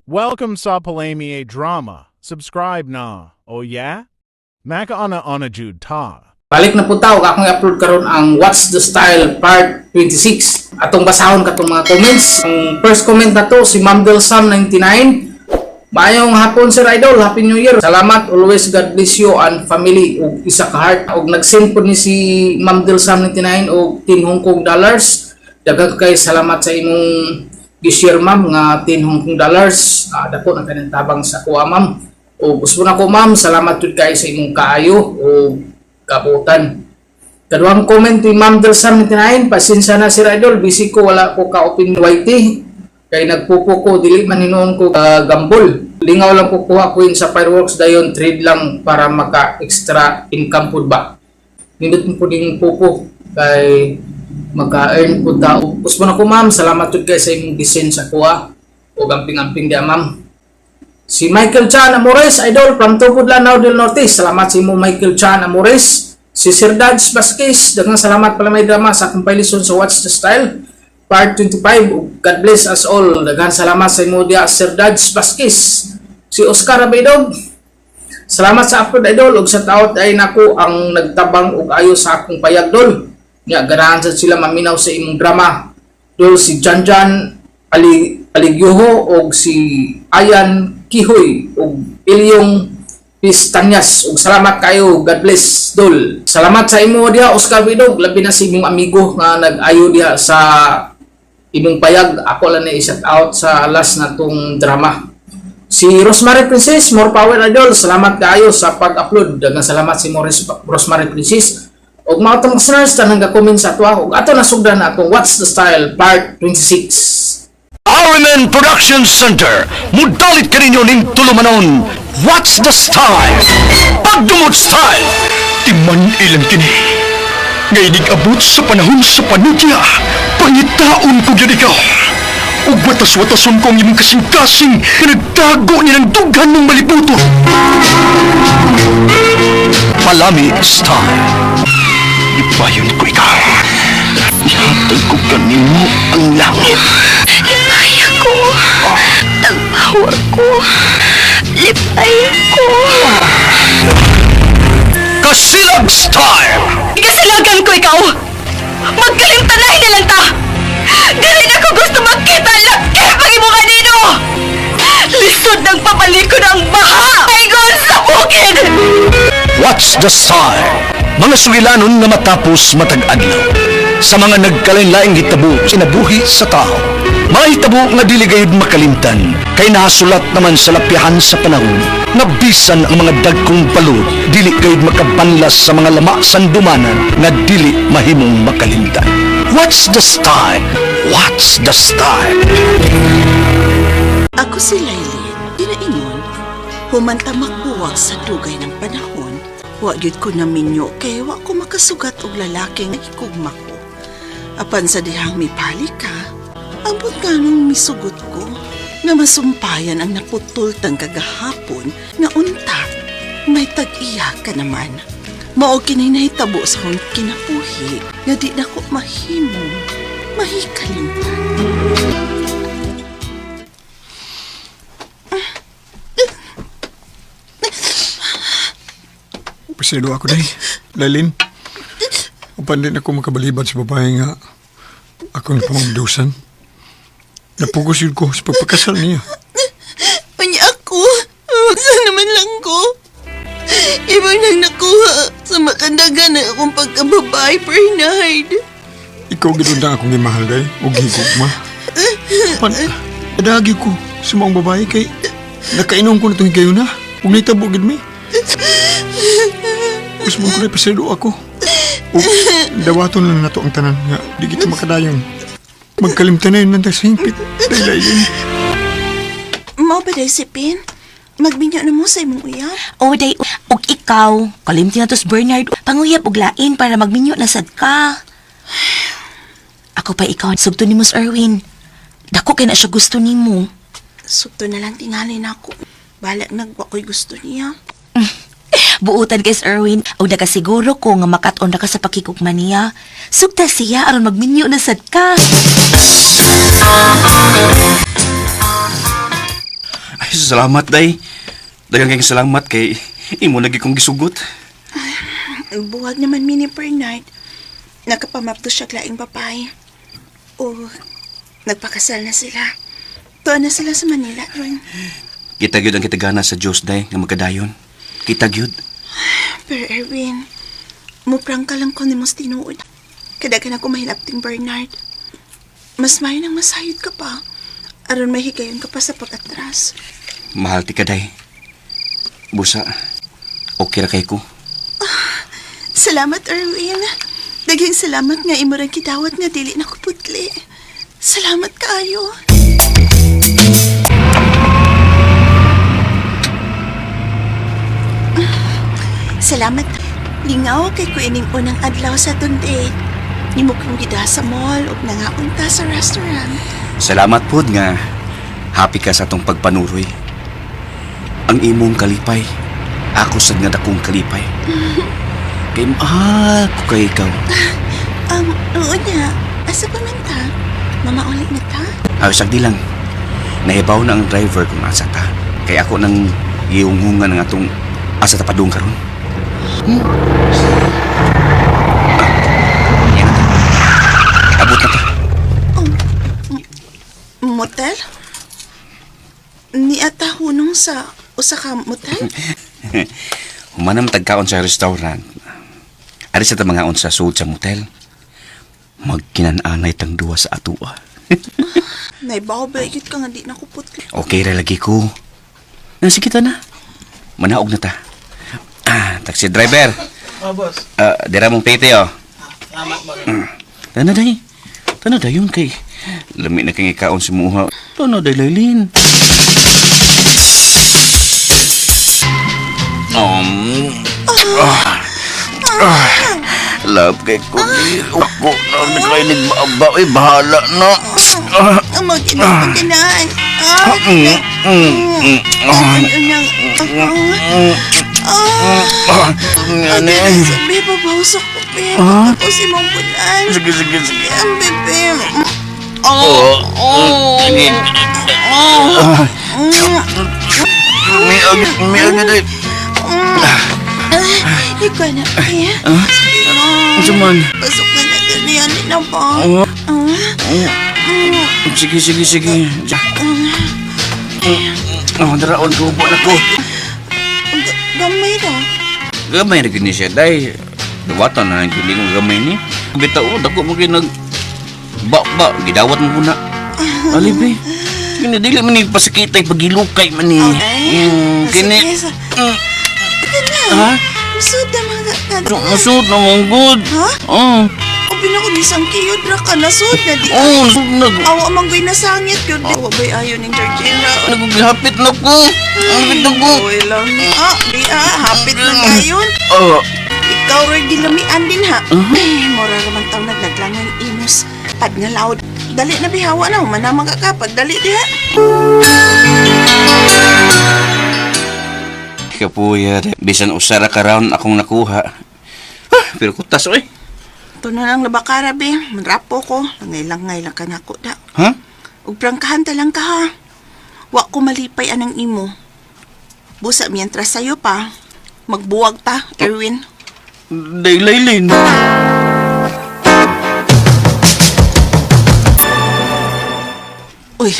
Welcome sa Palami Drama. Subscribe na. Oh yeah? Makaana ana jud ta. Balik na po ta og akong i-upload karon ang What's the Style Part 26. Atong basahon katong mga comments. Ang first comment na to si Ma'am Del Sam 99. Maayong hapon, Sir Idol, Happy New Year. Salamat always, God bless you and family, ug isa ka heart. Og nag-send po ni si Ma'am Del Sam 99 og 10 Hong Kong dollars. Daghang kay salamat sa imong gi-share, ma'am, nga 10 Hong Kong dollars. Dako na kanang tabang sa kuha, ma'am. O gusto na ko, ma'am, salamat jud kay sa imong kaayo o kabutan. Kaduhang comment ni Ma'am Del Sam 99, "Pasensya na, Sir Idol, busy ko, wala ko ka-open YT. Kay nagpupo ko, dili man hinuon ko gambol. Lingaw lang ko kuha coin sa fireworks, dayon trade lang para maka extra income pud ba. Nindot mo po ding pupo kay maka-earn pud ta." Usbo na ko, ma'am, salamat jud kay sa imong gi-send sa kuha. O amping-amping dia, ma'am. Si Michael Chan Amores, Idol, from Tupod, Lanao del Norte. Salamat sa imo, Michael Chan Amores. Si Sir Dodge Vasquez, daghang salamat pala may drama sa compilation sa What's the Style Part 25. Ug God bless us all. Daghang salamat sa imo diya, Sir Dodge Vasquez. Si Oscar Abedog, "Salamat sa upload, Idol, ug shout out ay nako ang nagtabang og ayo sa akong payag, dol. Nya ganahan sad sila maminaw sa imong drama. Dol, si Janjan Ali Aligyuho og si Ayan Kihoy og Ilyong Pistanyas, ug salamat kayo, God bless, dol." Salamat sa imo diha, Oscar Bidog, labi na sa imong amigo nga nag-ayo diha sa imong payag. Ako lang na i-shout out sa last na tong drama. Si Rosemary Princess, "More power, Idol. Salamat kaayo sa pag-upload." Daghang salamat si Morris, Rosemary Princess. Ug mga atong listeners tanang ga-comment sa atwa ug ato nasugdan na atong What's the Style Part 26. RMN Production Center, mudalit kaninyo ning tulumanon, What's the Style? Pagdumot Style! Timan ilang kini. Nga abot sa panahon sa panudya, pangitaon ko gyud ikaw. Ug watas-watason ko ang imong kasing-kasing nga nagtago ni ng dughan mong malibuton. Palami Style. Ipayon ko ikaw. Ihatag ko kanimo ang langit. Lipaya ko. Tagpower ko. Lipaya ko. Kasilag Style! Kasilagan ko ikaw! Magkalimtanay na lang ta! Dili na ko gusto magkita lakip ang imo kanino! Lisod ng papalikon ang baha! Ingon sa bukid! What's the Style? Mga sugilanon nga matapos matag adlaw. Sa mga nagkalain-laing hitabo kinabuhi sa tao. Mga hitabo nga dili gayud makalimtan kay nahasulat naman sa lapyahan sa panahon nga bisan ang mga dagkong balod dili gayud makabanlas sa mga lama sandumanan nga dili mahimong makalimtan. What's the Style? What's the Style? Ako si Lailin, ginaingon, human ta magbuwag sa dugay ng panahon, wa gyud ko naminyo kay wa ko makasugat og lalaki nga hikugma ko. Apan sa dihang mipali ka, ambot nganong misugot ko, nga masumpayan ang naputol tang kagahapon nga unta, may tag-iya ka naman. Mao kini nahitabo sa akong kinabuhi nga di na ko mahimong mahikalimtan. Pasilo ako day, Lailin. Upan din ako makabalibad sa babae nga akong pamagdusan. Napugos yun ko sa pagpakasal niya. Unya ako, saan naman lang ko. Ibang nang nakuha sa makandagan ng akong pagkababae, Bernard. Ikaw gid ang akong gimahal day, ug higugma. Pan, adagi ko sa maong babae kay nakainom ko na itong higayon na. Ug nitabo gid mi. Gusto mo ko na pasilo ako. O dawaton lang nato ang tanan nga di kita makadayon. Magkalimtan na yun nanta sa hingpit. Day, Lailin. Mao ba day si Pin? Magminyo na mo sa imong uyab. O day, ug ikaw, kalimti na to si Bernard, panguyab og lain para magminyo na sad ka. Ako pa ikaw, sugto nimo si Erwin. Dako kay na siya gusto nimo. Sugto na lang tingali na ako. Balag nagwa ko'y gusto niya. Buutan kay si Erwin, og nakasiguro ko nga makat-on ra ka sa pakikugma niya. Sugta siya aron magminyo na sad ka. Ay, salamat, day. Daghang kayong salamat kay imo lagi kong gisugot. Buwag naman mi ni Bernard. Nakapamapto siya laing babae. O, nagpakasal na sila. Tuwa na sila sa Manila ron. Kita gyud ang kitagana sa Dios, day, nga magkadayon. Kita gyud. Pero Erwin, muprang ka lang ko ni mos tinuod. Kadagan ako mahilapting Bernard. Mas mayo nang masayod ka pa. Aron may higayon ka pa sa pag-atras. Mahal ti ka, day. Busa, okay ra kay ko. Salamat, Erwin. Daghang salamat nga imo rang kidawat nga dili na ko putli. Salamat kaayo. Salamat. Lingaw kay ko ining unang adlaw sa atong date. Nimo kong gida sa mall ug nangaon ta sa restaurant. Salamat pod nga happy ka sa atong pagpanuroy. Ang imong kalipay, ako sad nga dakong kalipay. Kay mahal ko kay ikaw. Oo niya. Asa pa man ta? Mamauli na ta? Ay, sagdi lang. Nahibaw na ang driver kung asa ta. Kay ako nang giunghungan ang atong asa ta padung karon. Hmm? Ah, yan na ta. Abot na ta. Motel? Ni ata hunong sa usa ka motel? Human tagkaon sa restaurant. Ari sa ta mga sa sud sa motel. Magkinananay tang duwa sa atua. Naibaw ba yun ka nga di na kupot. Okay ra lagi ko. Na sige ta na. Manaog na ta. Ah, taxi driver. Oh, boss. Ah, dira mong pete oh. Salamat, boss. Tana day. Tana dayon kay lami na kang ikaon si muha. Tana day Lailin. Um, ah, ah, love kay ko di. Ako na nagkainig maaba. Eh, bahala na. Ah, Ang mag-inom ka na. Ah, mm, mm, mm, ah, Ang mm, Ah, ah, ano eh. sabi, babawsak ko, be. Ah? Tapos imong bulan. Sige, sige, sige. Ang bebe. Oh, oh, sige. Ah, may agad, may agad eh. Ikaw na, be. Ah? Sige na. Unsa man? Pasok na na ganyan na ba? Oh, Ah, sige, sige, sige. Oh, daraon ko po na ko. Gamay ra. Gamay na gini siya, day. Duwatan na ang gini kong gamay ni. Bitaw, dako mo ginag... Ba, ba, gidawat mo ko na. Ali, be. Kini, dili man ni pasakitay, pagilukay man ni. Okay. Mm, kini... Sige, Mm, na. ha? Usod na mga Nasud na mong good. Ha? Oh, Ubi na ko nisang kiyod ra ka. Nasud na di. oh, nasud na. Awa man go'y nasangit yun. Awa ba'y ayo ning Georgina? Naghapit na ko. Hapit na ko. Uy lang. Ah, di ah. Hapit na kayon. Oh, Ikaw rin gilamian din ha. Eh, mura raman taw naglaglangan imos. Pad nga loud. Dali na bihawa na. Humanamang ka ka. Pagdali diha. Kapuya, bisan usara ka round akong nakuha. Ah, pero kutas oy. Ito na lang labakara be. Manrapo ko. Langay-langay lang ka nako da. Ha? Ug prangkahan ta lang ka ha. Wa ko malipay anang imo. Busa mientras sayo pa. Magbuwag ta, Erwin. Day Laylin. Uy,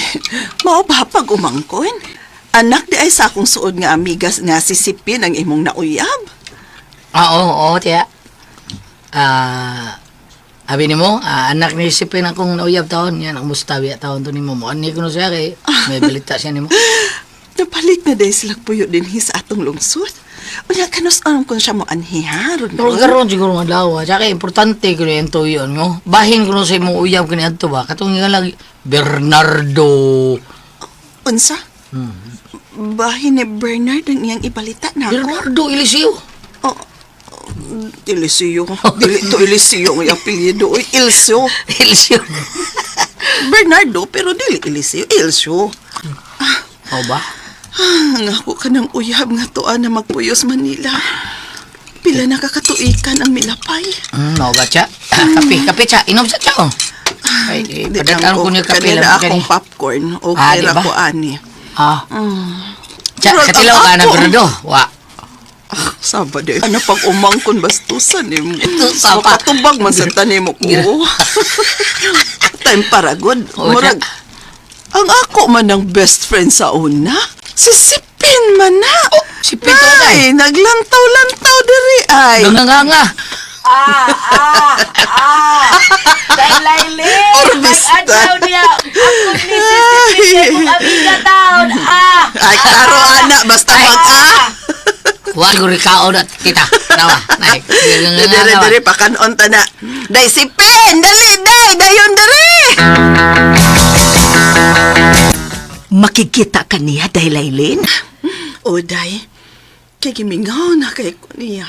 mao ba pag umangkon? Anak di ay sa akong suod nga amigas nga sisipin ang imong nauyab. Ah, oo, oo, tiya. Ah, abi nimo, anak ni Sipin akong nauyab taon. Yan, ang mustabi taon to nimo. Mo, ani ko no siya kay may balita siya nimo. Napalit na dahil sila puyo din sa atong lungsod. Unya kanus anong kun siya mo anhi ha? Ron Pero karon siguro nga adlaw, tsaka importante kuno yung tuyon mo. Bahin kuno sa imong uyab kini adto ba? Katong nga lagi Bernardo. Unsa? Bahin ni Bernard ang iyang ibalita na ako. Bernardo Eliseo. Oh, Eliseo. Dili to Eliseo ang iyang apelyido. Uy, Ilseo. Eliseo. Bernardo, pero dili Eliseo. Ilseo. O ba? Ah, Ang ako ka ng uyab nga tuan na magpuyos Manila. Pila na kakatuikan ang milapay. No ba cha? Ah, kape, kape cha. Inom sa cha oh. Ay, Di padataan lang ko niya kape kanina lang kani. akong popcorn. Ah, Okay di ra ba? ko ani. Ah. Sa, Murag sa tilaw ang ka na ako. grado. Wa. Saba di. Ano pag umangkon bastusan nimo. Saba. Makatubag man sa tanim mo ko. Time para good. Oo, Murag, ang ako man ang best friend sa una. Si Sipin man na. Oh, Sipin to Ay, naglantaw-lantaw diri ay. Nga nga nga. Dalaylin! Orbista. Adlaw niya! Ako ni si Sipin kong amiga taon! Ah! Ay, klaro ana, basta pag ah. Wa guri kaon at kita. Nawa. Nay. Nga nga Dere, nga. dere, pakanon ta na. Day, Sipin! Dali, day! Dayon, dere! Makikita ka niya, Daylaylin? O, day, kay gimingaw na kay ko niya.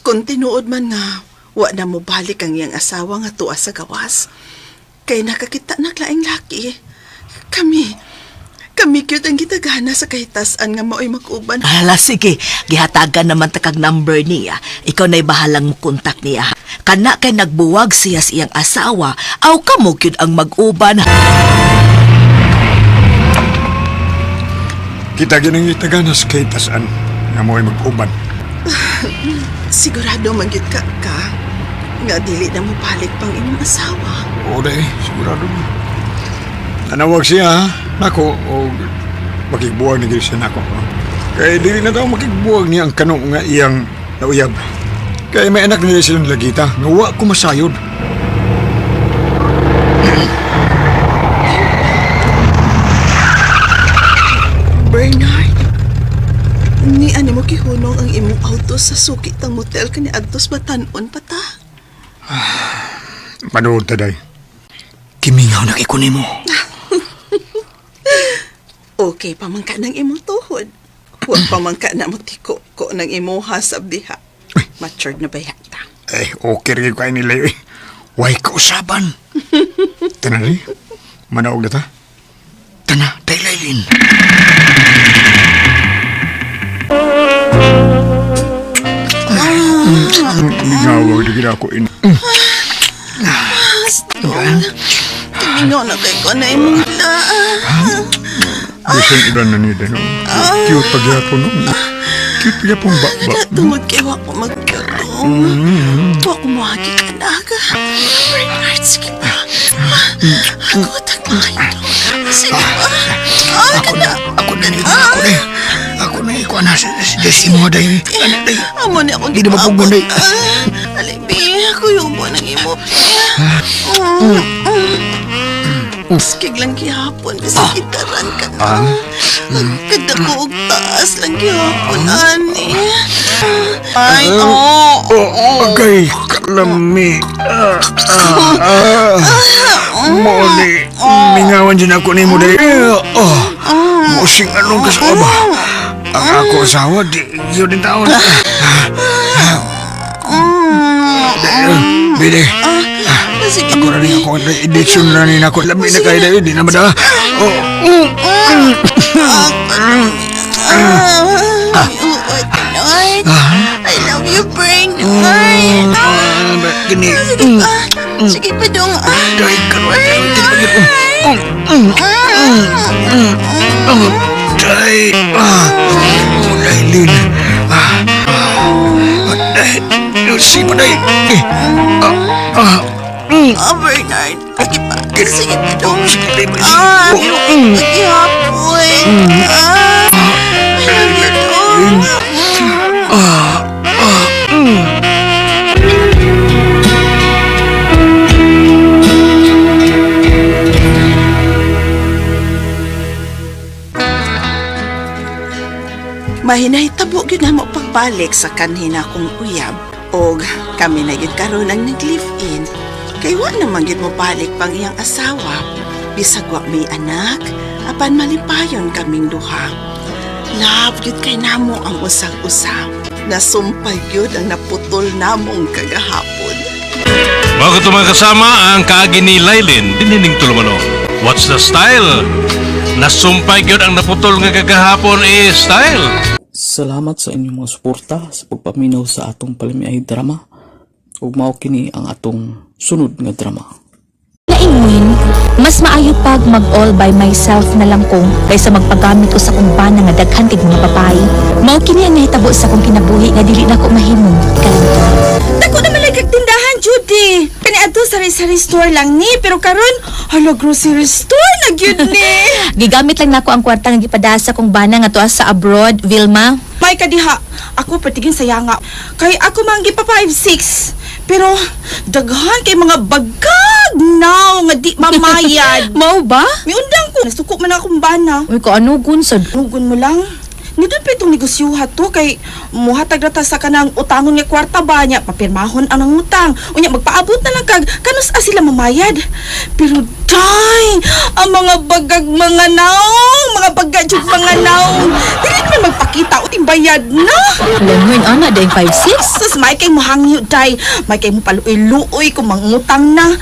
Kung tinuod man nga, wa na mo balik ang iyang asawa nga tuwa sa gawas. Kay nakakita na laing laki. Kami, kami cute ang gitagana sa kahitasan nga mao'y mag-uban. Hala, sige. Gihatagan naman ta kag number niya. Ikaw na'y bahalang mukontak niya. Kana kay nagbuwag siya sa iyang asawa, aw kamo gyud ang mag-uban. Kita ginang itaganas kay tasan nga mo'y mag-uban. Sigurado man gyud ka ka nga dili na mo balik pang imong asawa. Oo, day, sigurado mo. Nanawag siya, ha? Nako, o makigbuwag na gyud siya nako. No? Kay dili na daw makigbuwag niya ang kano nga iyang nauyab. Kay may anak nila silang lagita, nga wa ko masayod. Bernard, ni ani mo gihunong ang imong auto sa suki tang motel kani adtos batan-on pa ta. Manood ta, day. Kimingaw na kay mo. Okay pa man ka ng imong tuhod. Wa pa man ka na mo tiko ko ng imuha sa diha. Matured na ba yata? Eh, okay rin kayo nila eh. Way kausaban. Tana rin, manaog na ta. Tana, Daylaylin. Mingawag na gina ako in. Timingaw na kay ko na imong laan. Bisan ilan na nila, no? Cute pagyapon, no? Cute pagyapon ba? Ba? Tungod kay wa ko magkatong. Wa ko moagi ka na ka. Bernard, sige pa. Ako tagmakayo. Sige pa. Ah, Ako na, ako na, ako na. Ako na, ikaw na. Si mo, day. Ano, day? Amo ni akong Di na mapugon, day. Alibi, ako yung buwan ng imo. Skig lang gihapon kasi gitaran ka na. Kada ko og taas lang gihapon, ani. Ay, oo. Oh, agay, kalami. Ah, ah, ah. Mo ni, mingawan din ako ni mo, day. Eh, Oh, musing anong kasawa ba? Ang ako asawa, di, yun din taon. Bide, Sige, ako na rin ako, edisyon na rin ako. Lami na kayo, day, di na madala. Oh, Ah, Bernard. I love you, Bernard. ah, kini, Sige pa. Sige pa dong. Ah, day, karoon, Day, ah, oh, Daylin. Ah, ah, day, si pa day. Eh, ah, ah, Ah, Bernard. Sige pa. Sige pa dong. sige, day, Ah, oh, gihapon. Ah, I love you, dong. Mahinahitabo gyud namo pagbalik sa kanhina kong uyab og kami na gyud karon ang nag-live-in. Kay wa naman gyud mobalik pang iyang asawa. Bisag wa may anak, apan malipayon kaming duha. Love gyud kay namo ang usag-usa. Nasumpay gyud ang naputol namong kagahapon. Mga ito mga kasama ang kaagi ni Lailin, dinining tulumano. What's the style? Nasumpay gyud ang naputol nga kagahapon eh style. Salamat sa inyong mga suporta sa pagpaminaw sa atong palamiay drama. Ug mao kini ang atong sunod nga drama. Win, mas maayo pag mag all by myself na lang ko kaysa magpagamit ko sa kong bana nga daghan kay mga babae. Mao kini ang nahitabo sa akong kinabuhi nga dili nako mahimong kalimtan. Dako naman lagi kag tindahan, Judy. Kani adto sari-sari store lang ni, pero karon hala grocery store na gyud ni. Gigamit lang nako ang kwarta nga gipadasa kong bana nga tuwa sa abroad, Vilma. May kadiha, ako patigin saya nga. Kay ako man gipa 5-6. Pero daghan kay mga bagag now nga di mamayad. Mao ba? Miundang ko, nasuko man akong bana. Uy, kaano gun sad? Nugon mo lang. Nidun pa itong negosyoha to kay muhatag na ta sa kanang utangon nga kwarta ba niya papirmahon ang nangutang. Unya magpaabot na lang kag kanus a sila mamayad. Pero day, ang mga bagag mga naong, mga bagag jud mga naong. Dili naman magpakita o timbayad na. Alam mo, ana, dahil 5-6? Sus, may kay mo hangyo day. May kay mo paluoy-luoy kung mangutang na.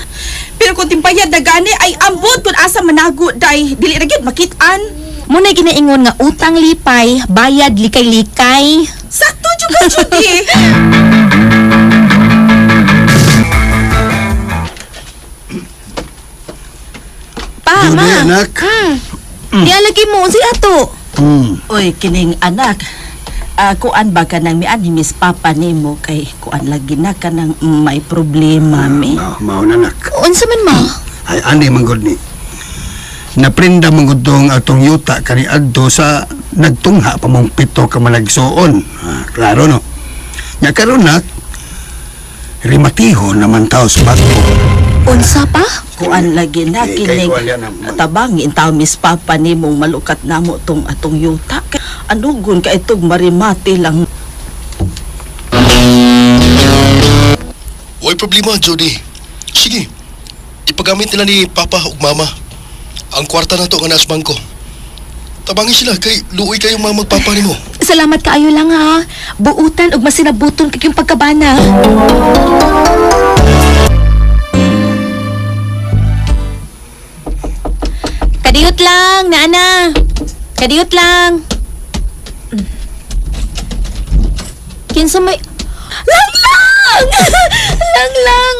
Pero kung timbayad na gani ay ambot kung asa manago day. Dili ra gyud makit-an. Muna ginaingon nga utang lipay, bayad likay-likay. Sakto jud ka, Judy. Pa, Judy, ma. anak. Di alagi mo, unsay ato? Oy, kining anak. Ah, kuan ba ka nang mian miss papa nimo kay kuan lagi na ka nang may problema mi. Mao, mao na, anak. Unsa man ma? Ay, ani manggod ni. Naprinda manggod tong atong yuta kani adto sa nagtungha pa mong pito ka managsuon. Ah, klaro no. Nya karon nak rimatiho naman tao sa bangko. Unsa pa? Kuan lagi na Eh, kay kining kuan yan ang- tabangin taw miss papa nimo malukat namo tong atong yuta. Kay Anugon ka itog marimate lang. Way problema, Jody. Sige, ipagamit nila ni Papa ug Mama. Ang kwarta na to nga nasa bangko. Tabangin sila kay luoy kayong mga magpapa nimo. Salamat kaayo lang ha. Buutan ug masinabuton kag yung pagkabana. Kadiyot lang, naana. Kadiyot lang. Kinsa may Lang lang! Lang lang!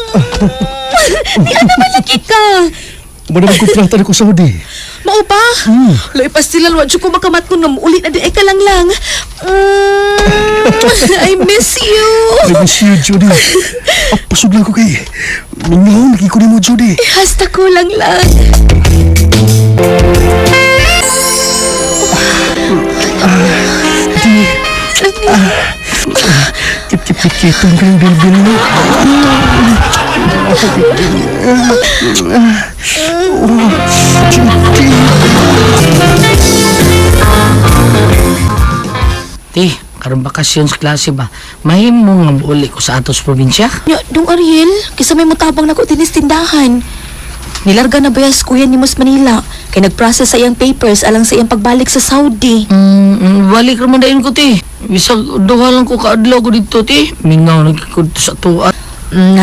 Di ana malaki ka. Wala man kontrata na ko sa Saudi. Mao ba? Loy pastilan wa jud ko makamat ko nga muuli na di ay ka lang lang. I miss you. I miss you, Judy. Pasod lang ko kay. Mingaw, lagi ko ni mo, Judy. Hasta ko lang lang. Kip-kip-kip-kitong ka ng bilbil mo. Ti, karon bakasyon sa klase ba? Mahimo nga muuli ko sa atos probinsya. Nya, dong Ariel, kisa may mutabang nako dinis tindahan. Nilarga na bayas kuya ni Mas Manila kay nagprocess sa iyang papers alang sa iyang pagbalik sa Saudi. Balik raman dayon ko, ti. Bisag duha lang ko kaadlaw ko dito, ti. Mingaw na ko dito sa tuwa.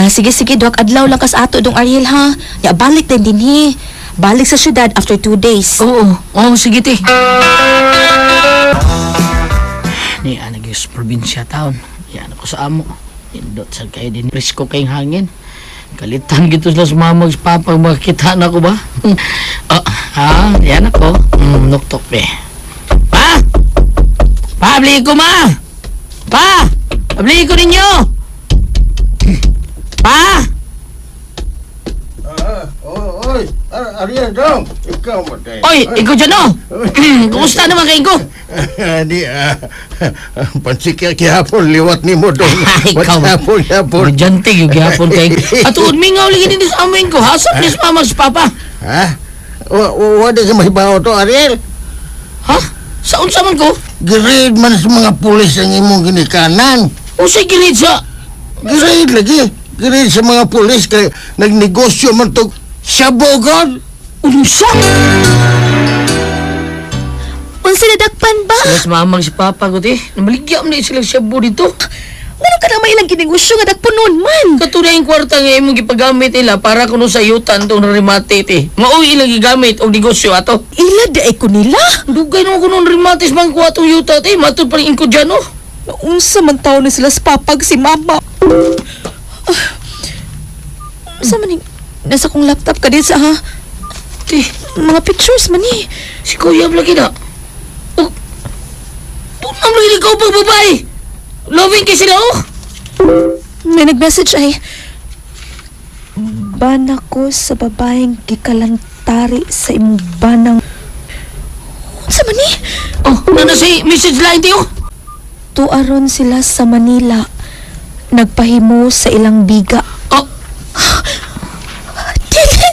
Sige sige, duhak adlaw lang kas ato dong Ariel ha. Nya balik din dinhi. Balik sa syudad after 2 days. Oo, oo, sige, ti. Ni ana gyud sa probinsya taon. Yan ako sa amo. Indot sa kay din presko kay hangin. Kalitan gito sila sa mama ug sa papa makita na ko ba? Ah, ha, yan ako. Nuktok be. Pa! Pa, abli ko ma! Pa! Abli ko ninyo! Pa! Oy, Ariel dong, ikaw mo tayo. Oy, ikaw dyan oh! Kumusta naman kayo ko? Di, pansikya kihapon liwat ni mo dong. Ikaw. Hapon, hapon. Emergency yung gihapon kay. Atuod mingaw lagi din sa amin ko. Hasap ni sa mama sa papa. Ha? Wa di ka mahibaw to, Ariel. Ha? Sa unsa man ko? Grade man sa mga pulis ang imong ginikanan. Usay gilid sa Grade lagi. Grade sa mga pulis kay nagnegosyo man to sabogod. Unsa? Unsa nadakpan ba? Sila sa mama sa papa ko ti. Namaligya man na sila shabu dito. Ngano ka na may ilang ginegosyo nga dakpunon man? Katunay ang kwarta nga imong gipagamit nila para kuno sa yutan tong narimate ti. Maoy ilang gigamit og negosyo ato. Ila di ay ko nila. Dugay naman kuno narimate sa bangko atong yuta ti. Matud pa rin ko dyan oh. Naunsa man taon ni sila sa papag si mama. Ah, Unsa man ning Nasa kong laptop ka din sa ha. Ti, Mga pictures man ni. si Kuya lagi na. Oh, punam lagi ni pag babae. Loving kay sila oh. May nag-message ay. Bana ko sa babaeng gikalantari sa imong banang. Unsa man ni? Oh, na si message line tiyo. Tuaron sila sa Manila. Nagpahimo sa ilang biga. Oh, Dili!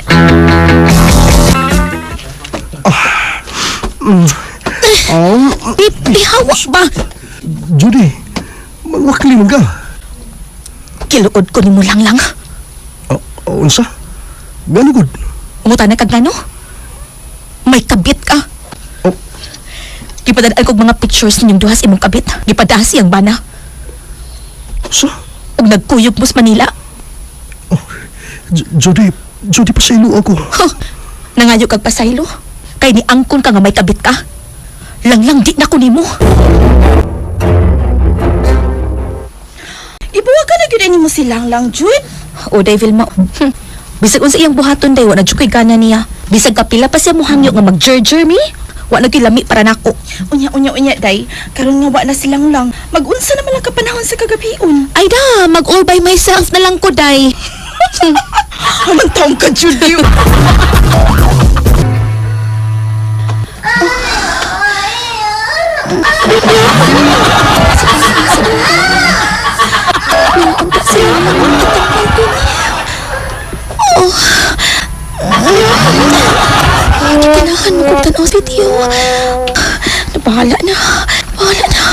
Bihawak ba? Judy, magwakli man ka. Kiluod ko nimo lang lang. Oh, unsa? Gano gud? Umuta na kag ngano? May kabit ka. Oh. Gipadaan kog mga pictures ninyong duha sa imong kabit. Gipadasi ang bana. Unsa? Ug nagkuyog mo sa Manila. Judy, Judy pasaylo ako. Huh. Nangayo kag pasaylo. Kay ni angkon ka nga may kabit ka. Langlang di na ko nimo. Ibuwag ka na gyud nimo si Langlang, Jude. O day Vilma. Bisag unsa iyang buhaton day wa na jud ko'y gana niya. Bisag kapila pa siya mohangyo nga magjerjer mi. Wa na gyud lami para nako. Unya, unya, unya, day. Karon nga wa na si Langlang. Magunsa naman lang kapanahon sa kagabion. Ay da, mag all by myself na lang ko day. Anong taong ka, Jude? Ganahan mo kong tanaw sa video. Bahala na. Bahala na.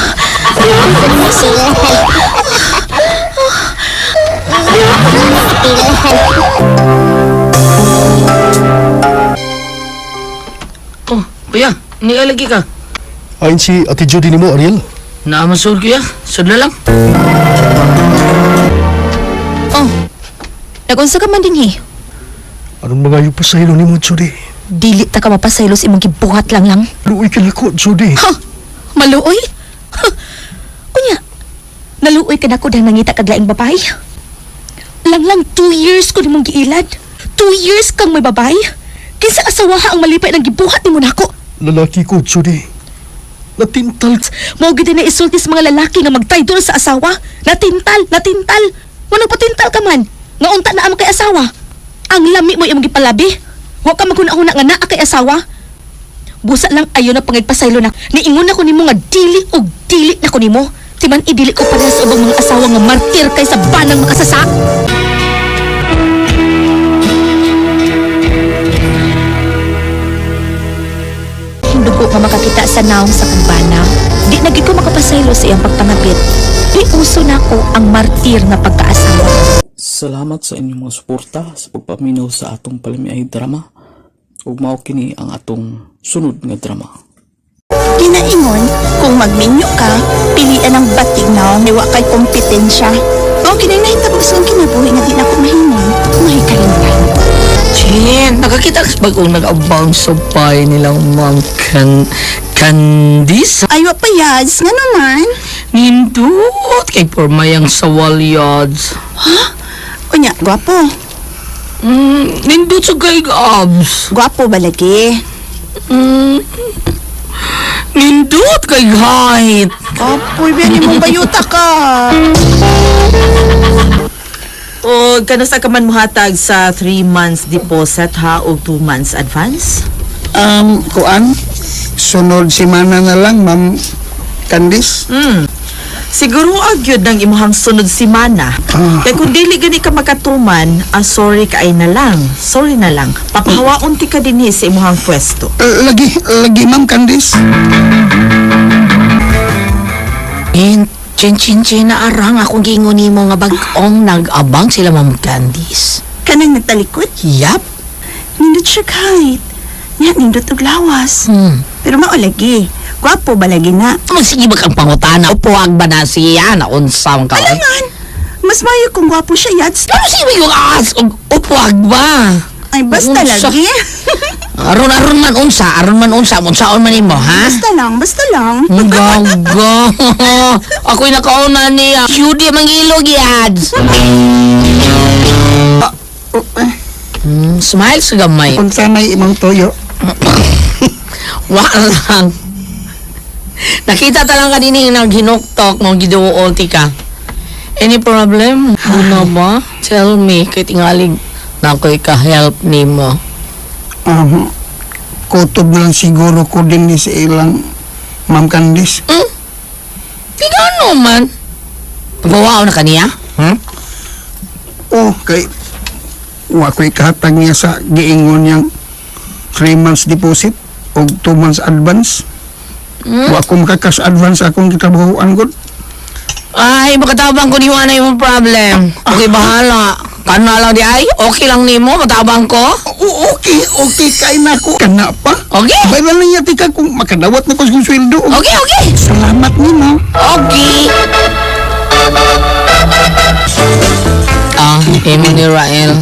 Oh, kuya, nialagi ka. Ayon si Ate Judy nimo, Ariel. Naamasol kuya, sudla lang. Oh. Nagunsa ka man din eh. Aron mga yung pasaylo nimo, Judy. Dili ta ka mapasaylos imong gibuhat lang lang. Luoy ka nako, Judy. Ha! Maluoy? Ha! Unya, naluoy ka na ko dahil nangita kag laing babae. Lang lang 2 years ko nimong giilad. 2 years kang may babae. Kinsa asawaha ang malipay ng gibuhat nimo nako. Lalaki ko, Judy. Natintal. Mao gid na isulti sa mga lalaki nga magtraidor sa asawa. Natintal, natintal. Wala patintal ka man. Nga unta na ang kay asawa. Ang lami mo imong gipalabi. Wa ka maghuna-huna nga naa kay asawa. Busa lang ayo na pangigpasaylo na. Niingon ako nimo nga dili og dili na ko nimo. Timan idili ko para sa ubang mga asawa nga martir kay sa banang makasasak. Dugo nga makakita sa naong sa kumbana. Di na gid ko makapasaylo sa iyang pagpangabit. Di uso nako ang martir nga pagkaasawa. Salamat sa inyong mga suporta sa pagpaminaw sa atong palamiay drama. Ug mao kini ang atong sunod nga drama. Ginaingon, kung magminyo ka, pilian ang batig na ni wa kay kompetensya. Mao kini nahitabo sa akong kinabuhi nga di na ko mahimo. Mahikalimtan. Chin, nakakita ka sa bagong nag-abang sa bahay nilang Ma'am Candice. Ay, wa pa yads. Ngano man? Nindot kay pormayang sawalyads. Unya, gwapo. Nindot sa kay abs. Gwapo ba lagi? Nindot kay height. Apoy, biyan mo bayuta ka. O kanusa ka man mohatag sa 3 months deposit ha o 2 months advance? Kuan, sunod semana na lang, Ma'am Candice. Siguro agyod ng imuhang sunod simana. Kay kung dili gani ka makatuman, ah, sorry ka ay na lang. Sorry na lang. Papahawaon ti ka dinhi sa imuhang pwesto. Lagi, lagi, Ma'am Candice. In chin chin chin na arang akong giingon nimo nga bag-ong nag-abang sila Ma'am Candice. Kanang nagtalikod? Yap. Nindot siya kahit. Nya, nindot og lawas. Pero mao lagi. Gwapo ba lagi na? Magsige ba kang pangutana? Upuag ba na siya? Naunsa man ka? Alangan! Mas mayo kung gwapo siya, yads. Ano siya yung as? Upuag ba? Ay, basta Unsa? lagi. Aron-aron man unsa, aron man unsa, unsaon man nimo, ha? Basta lang, basta lang. Gaga. Ako'y nakauna niya. Judy mangilog yads. Smile sa gamay. Unsa may imong toyo? Wa lang. Nakita ta lang kanini yung naghinuktok mo giduol ti ka. Any problem? Ano ba? Tell me, kay tingalig na ako'y ka-help nimo. Kutob lang siguro ko din ni sa ilang Ma'am Candice. Tigano man. Pagbawaw na kaniya? Hmm? Oh, kay wa ko'y kahatag niya sa giingon niyang 3 months deposit o 2 months advance. Wa ko makakas advance akong gitrabahoan gud. Ay, makatabang ko niwa na yung problem. Okay, bahala. Kana lang di ay? Okay lang nimo, matabang ko? Oo, okay, okay kay nako. Kana pa. Okay. Bayran lang niya tika kung makadawat na ko sa sweldo. Okay, okay. Salamat nimo. Okay. Ah, imo ni Rael.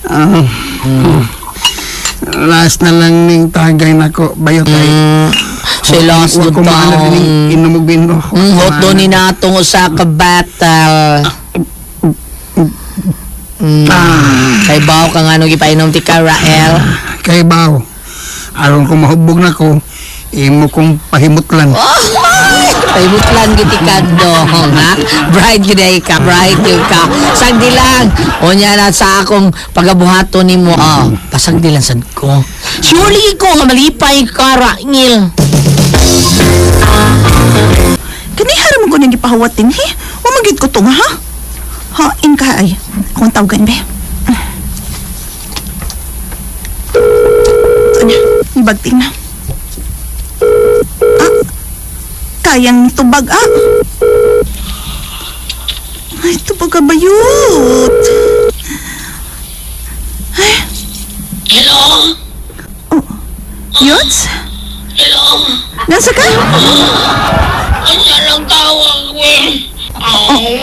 Ah. Last na lang ning tagay nako bayot ay. Si last Wa good ko maana taon. dining inom og bino. Hotdo ni natong usa ka battle. Kay baw ka nga nung ipainom ti ka, Rael. Kay baw. Aron ko mahubog na ko, imo kong pahimutlan. Paibutlan giti ka dong, ha? Bride gyud ay ka, bride gyud ka. Sagdi lang. Unya na sa akong pagabuhaton nimo. Oh, pasagdi lang sad ko. Surely ko nga malipay ka, Rael. Kani haram ko nang gipahuwat din, he? Wa man gyud ko tunga, ha? Ha, in ka ay. Akong tawagan, be. Ito na, ibagting na. Ah, kayang tubag, ah. Ay, tubag ka bayot. Ay. Hello? Oh, Yots? Hello? Nasa ka? Ano lang tawag, we? Oh, uy.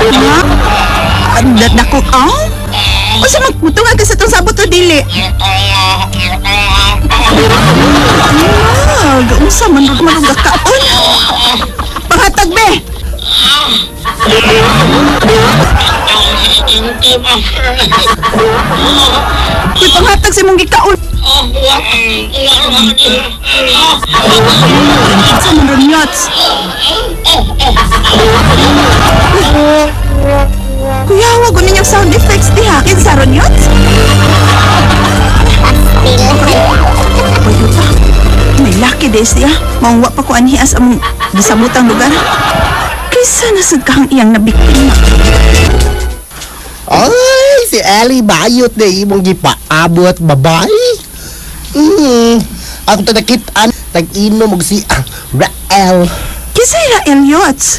Ha? Dako ka? O sa magmutunga ka sa itong sabot o dili? Ah, gaunsa man rog man rog kaon. Panghatag be. Uy, panghatag sa imong gikaon. Sa man ron yots. Kuya, wag ko ninyong sound effects diha. Kinsa ron yots? Bayuta. May lucky days diha. Maungwa pa ko anhias among gisamutang lugar. Kaysa nasad kahang iyang nabiktima. Ay, si Ellie Bayot na imong gipaabot, babay. Ako ta nakitaan, nag-inom og si Rael. Kinsa Rael yots?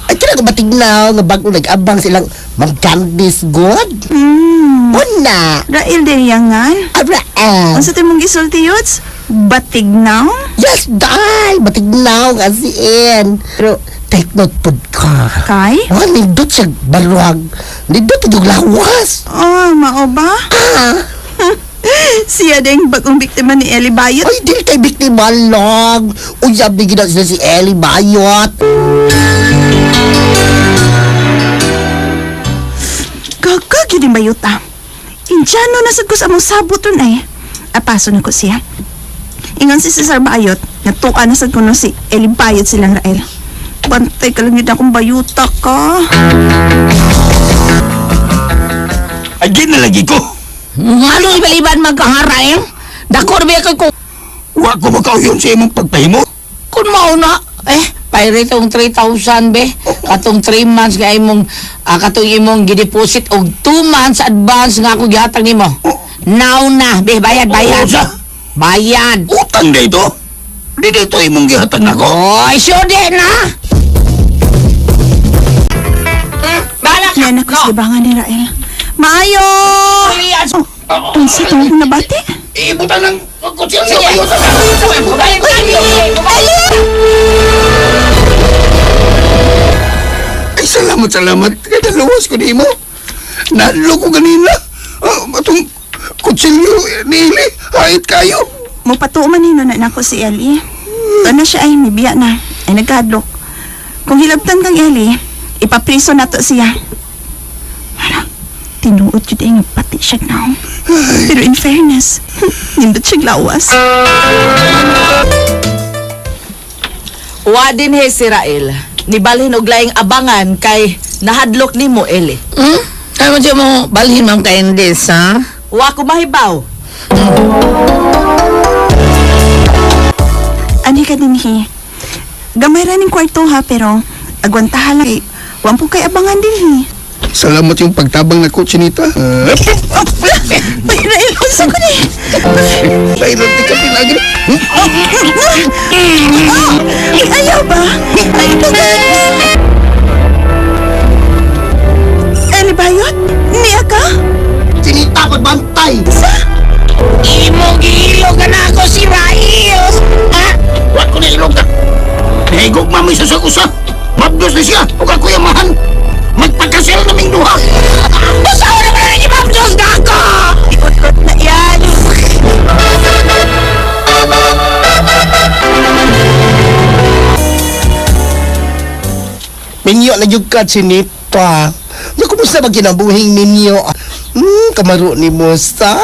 Ay, kaya ko batignaw nga bago nag-abang silang Ma'am Candice God. Una. Rael de yangan. Ah, Rael. Unsa tay mong gisulti yots? Batignaw? Yes, day! Batignaw nga si En. Pero, take note pod ka. Kay? Oh, nindot siya baruag. Nindot ito lawas. Oh, mao ba? Ah. Siya ding bagong biktima ni Ellie Bayot. Ay, dili kay biktima lang. Uyab ni gina sila si Ellie Bayot. Gaga gyud ang bayuta. Indiano na sad ko sa among sabot ron ay. Apaso na ko siya. Ingon si Cesar Bayot, natuka na sad ko no si Ellie Bayot silang Rael. Bantay ka lang yun akong bayuta ka. Ay, di na lagi ko. Ngano ibaliban man ka ha, Rael? Dako na ko Wa ko makauyon sa imong pagpahimo. Kung mauna, eh, pairit tong 3,000 be. Katong 3 months nga imong, katong imong gideposit og 2 months advance nga ako gihatag nimo. Now na, be, bayad, bayad. Sa? Bayad. Utang na ito. Di dito imong gihatag nako. Oy, sure di na. Bahala ka. Yan ako sa libangan ni Rael. Maayo! Oh, unsa tong akong nabati? Ibutan ng kutsilyo kayo sa Ay, salamat, salamat. Kaya naluwas ko ni mo. Nalo ko ganina. Ah, atong kutsilyo ni Ili. Hait kayo. Mupatuo man nino na nako si Ellie. Ito na siya ay mibiya na. Ay nagkadlok. Kung hilabtan kang Ellie, Ipapriso na to siya. Mara, tinuod yun eh nga pati siya now. Pero in fairness, nindot siya lawas. Wa din he si Rael. Nibalhin og laing abangan kay nahadlok nimo Eli. Hmm? Ano siya mo balhin ma'am Candice, ha? Wa ko mahibaw. Ani ka din he. Gamay ra ning kwarto ha, pero agwantahan lang kay wa po kay abangan din he. Salamat yung pagtabang na ko, Chinita. Ay, Rael, unsa ko ni? Layron, di ka pinagin. Ay, ayaw ba? Ay, tugan! Eli Bayot? Niya ka? Chinita, pagbantay! Sa? Imo giilog na ako si Rael. Ha? Wa ko na ilog ka. Nahigog mami sa usa. Mabdos na siya. Ug ako yamahan. Magpakasel na ming duha. Usaw naman ang imabdos na ako! Ikot-kot na yan! Minyo na jud ka, Chinita. Nya kumusta ba kinabuhing ninyo? Kamaro ni Musa.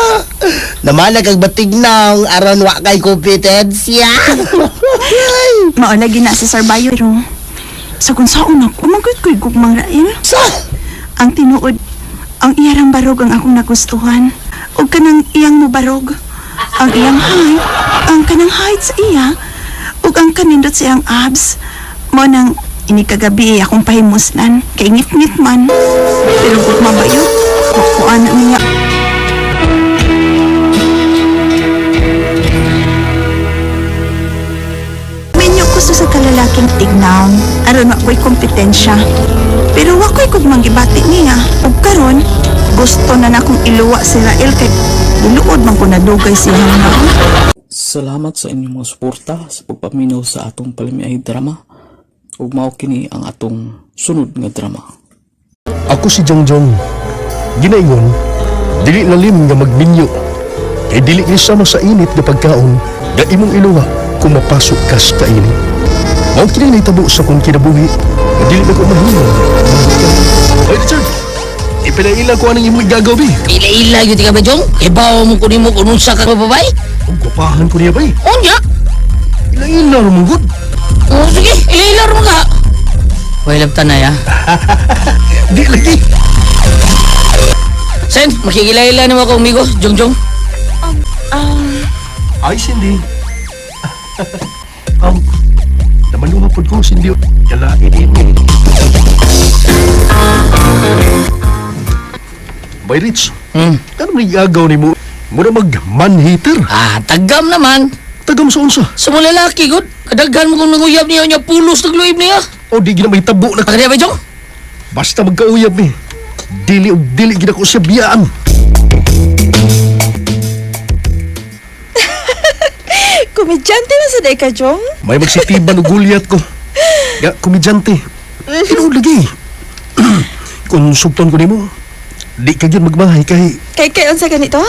Namalag ang batignaw aron wa kay kompetensya. Mao lagi na si Sir Bayo pero sa kung saon ako, magod ko'y gugmang Rael. Sa? Ang tinuod, ang iyarang barog ang akong nagustuhan. O kanang iyang mubarog. Ang iyang height, ang kanang height sa iya, ug ang kanindot sa iyang abs. Mo nang ini kagabi akong pahimuslan, kay ngit-ngit man. Pero gugma ba yun? Makuha na niya. Minyo ko sa kalalaking tignaw, aron ako'y kompetensya. Pero wako'y kugmang gibati niya. Ug karon, gusto na nakong iluwa si Rael kay buluod man ko nadugay siya na. Salamat sa inyong mga suporta sa pagpaminaw sa atong palamiay drama. Ug mao kini ang atong sunod nga drama. Ako si Jongjong. Ginaingon, dili lalim nga magminyo. Kay dili ni sama sa init nga pagkaon nga imong iluwa kung mapasok kas kainit. Mao kini nahitabo sa kong kinabuhi nga dili na ko mahimong. Oy Richard, ipinaila ko anang imong igagaw bi. Ila-ila yun ka ba, Jong? Ibaw mo kunin mo kung unsa ka babay? Ang gwapahan ko niya bay. Unya! Ila-ila ra man gud. Oh, sige, ila-ila mo ka. Way labtan na ya. Di lagi. Sen, makikila-ila naman ako, amigo. Jong Jong. Ay Cindy. Naman pod ko Cindy. Yala ini. Bay Rich. Ano man igagaw nimo? Mura mag man hater. Ah, tagam naman. Tagam sa unsa? Sa mga lalaki, god. Kadaghan mo kung nanguyab niya, niya pulos nagluib niya. O di gina may tabo na. Pagkaya ba, Jong? Basta magkauyab ni. Dili og dili gina ko siya biyaan. Komedyante man sa day ka, Jong. May magsitiban og gulyat ko. Ga komedyante. Tinuod lagi. Kung sugton ko nimo, di ka gyud magmahay kay Kay kay unsa ganito?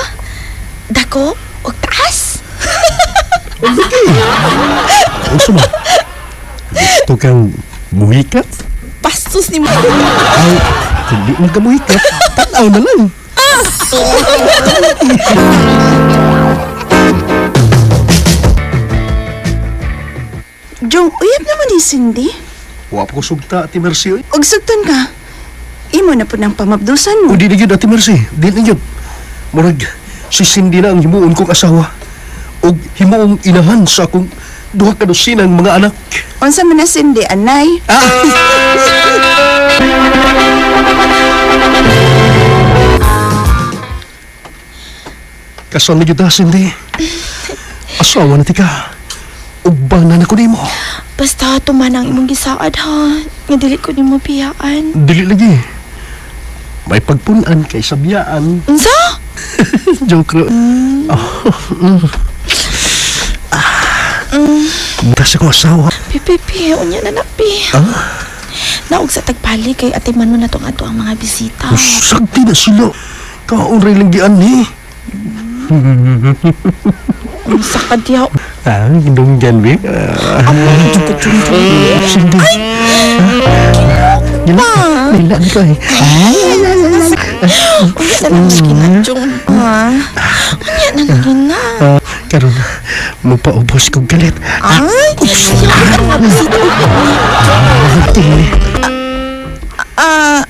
Dako og taas. lagi. Unsa man? Gusto kang muhikat? Bastos nimo. Ay, kung di man ka muhikat, tanaw na lang. Jong, uyab naman ni Cindy. Wa pa ko sugta, Ate Mercy. Oy. Ug sugton ka. Imo na po ng pamabdusan mo. O di na gyud, Ate Mercy. Di na gyud. Murag, si Cindy na ang himuon kong asawa. Og himuong inahan sa akong duha ka dosinang mga anak. Unsa man na Cindy, anay? Kasal na gyud ta, Cindy. Asawa na tika. Ug bana na ko nimo. Basta tuman ang imong gisaad ha. Nga dili ko nimo biyaan. Dili lagi. May pagpunan kay sabiyaan. Unsa? Joke ro. Oh, mm. Ah. Tas akong asawa. Pipipi, unya na napi. Ah? Naog sa tagpali kay ate Manu na tong ato ang mga bisita. Sagti na sila. Kaon rin lang gian ni. Unsa ka diha? Ah, gindong be. Ah, Cindy. Pa. Nila ko eh. Ay, ay, ay, ay. Unya na lang lagi na, Jong. Ha? Unya na lagi na. Ah, karon mapaubos kong galit. Ay, ang mga bisita. Ate. Ah,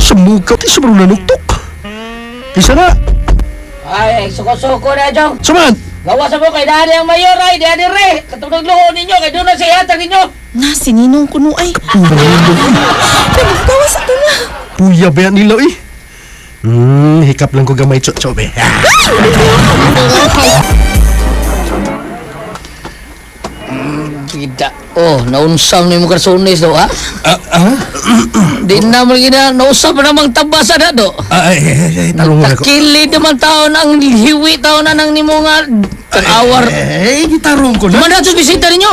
Sa muka, ti sobrang nanuktok. Isa na. Ay, suko-suko na, Jong. Suman! Gawa sa mo kay dani ang mayor ay, di ani re. Katong nagluho ninyo, kay doon na siya hatag ninyo. na, sininong kuno ay. Gawas ato na. Puya ba yan nila eh? Hikap lang ko gamay chok-chok eh. Tidak. Oh, naunsam ni mo karsunis do, ha? Di na mo gina, nausap na namang tabasa na do. Ay, ay, ay, tarong mo na ko. Takilid naman taon ang hiwi taon na nang nimo nga awar. Eh, gitarong ko na. Man na bisita ninyo.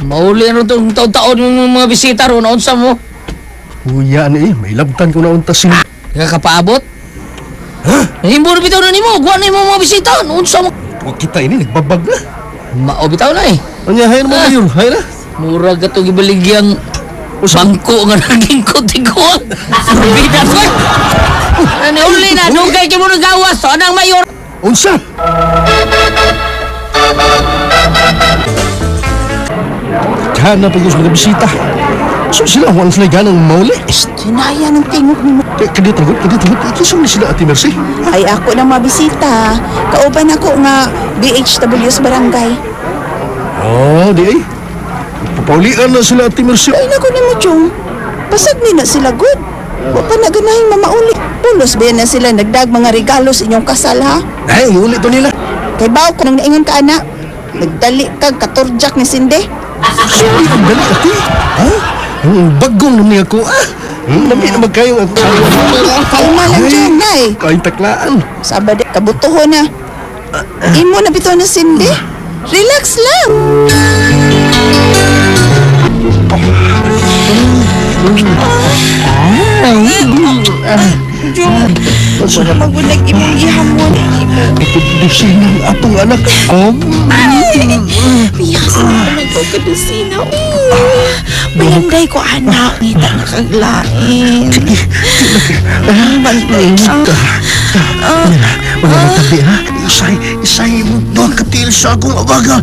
Mauli na itong taon-taon yung mga bisita ron, naunsa mo. Puya ano eh, may labtan ko na unta sin. Kakapaabot? Ha? Himbo na bitaw na nimo, guwa na imo mga bisita, unsa mo. Huwag kita ini, nagbabag na. Mao bitaw na eh. Anya, hay na mo mayor, hay na. Murag ka itong ibaligyang bangko nga naging kutiguan. Bidas ko. Ano uli na, dugay kayo mo nagawas. So, anang mayor? Unsa? Kana pag mga bisita. So sila, huwag sila ganang mauli. Sinaya ng tingog nimo. Kadit ragot, kadit ragot. Ikisong ni sila, Ate Mercy. Ay ako na mabisita. Kauban ako nga BHW sa barangay. Oh, di ay. Papaulian na sila, Ate Mercy. Ay nako nimo, Jong. Pasag ni na sila good. Wa pa na ganahing mamauli. Pulos ba yan na sila nagdag mga regalo sa inyong kasal ha? Ay, uli to nila. Kay baw ko nang naingon ka ana. Nagdali kag katurjak ni Sinde. Sindi ang dali, ate. Ha? Ang bagong naman niya ako, ah. Lami naman kayo. Kalma lang dyan, nay. Kain taklaan. Sabad, kabutuho na. Imo na bitaw na Sinde. Relax lang. Jong, wala magulag imong gihamon. Ipagdusin ang atong anak. Oh, Piyas na naman ko kadusina. Malanday ko anak. Ngita na kag lain. Bantay. Wala na tabi, ha? Isay, isay mo doon katil sa akong abaga.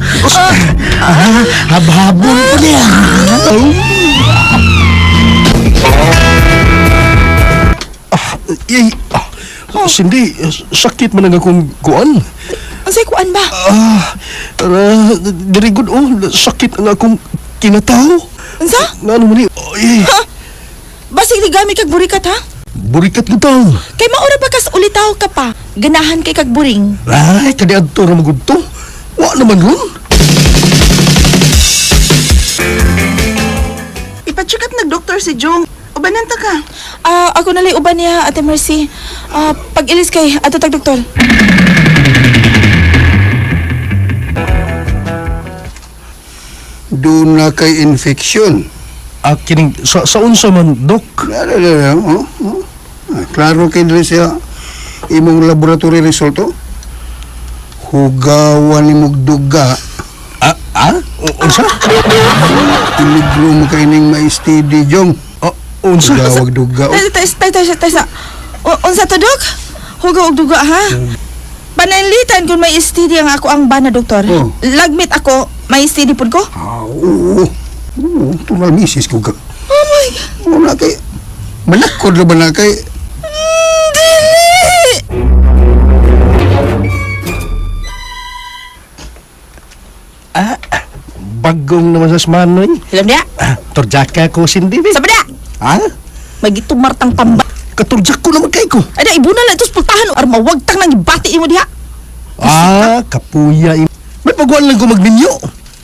Ah, habhabon ko niya. Ah, yay. Ah, Cindy, sakit man ang akong kuan. Unsay kuan ba? Ah, diri good oh, sakit ang akong kinataw. Unsa? Ngano man ni? Ay, Ha? Basig ni gamit kag burikat ha? burikat ko taw. Kay maura ba kas ulitaw ka pa? Ganahan kay kag buring. Ay, kadi adto ra magud to. Wa naman ron. Ipa-check up nag-doktor si Jong. Ubanan ta ka. Ah, ako nalay uban niya, Ate Mercy. Ah, pag ilis kay ato tag doktor. Doon na kay infection. Ah, kining sa unsa man, dok? Klaro, klaro, oh, oh. Ah, klaro kay diri siya imong laboratory result oh. Hugawan ni duga. Ah, ah? Unsa? Peligro mo kay ning ma-STD jong. Oh, unsa? Hugawag duga. Oh. Tay tay tay tay tay sa. Unsa to dok? Hugaw og duga ha? Pananlitan kung may STD ang ako ang bana doktor. Oh. Lagmit ako, may STD pud ko. Ah, oo. Oo, tungal misis ko ka. Oh my God. Wala kay malakod ra ba na kay Dili! Ah, bagong naman sa smanoy. Alam niya? Ah, turjaka ko sindi. Sa ba Ha? Magitumartang tamba. Katurjak ko naman kay ko. Ay, na, ibuna lang ito sa pultahan. Ar mawagtang nang ibati mo diha. Ah, kapuya. May pagkuhan lang ko magminyo.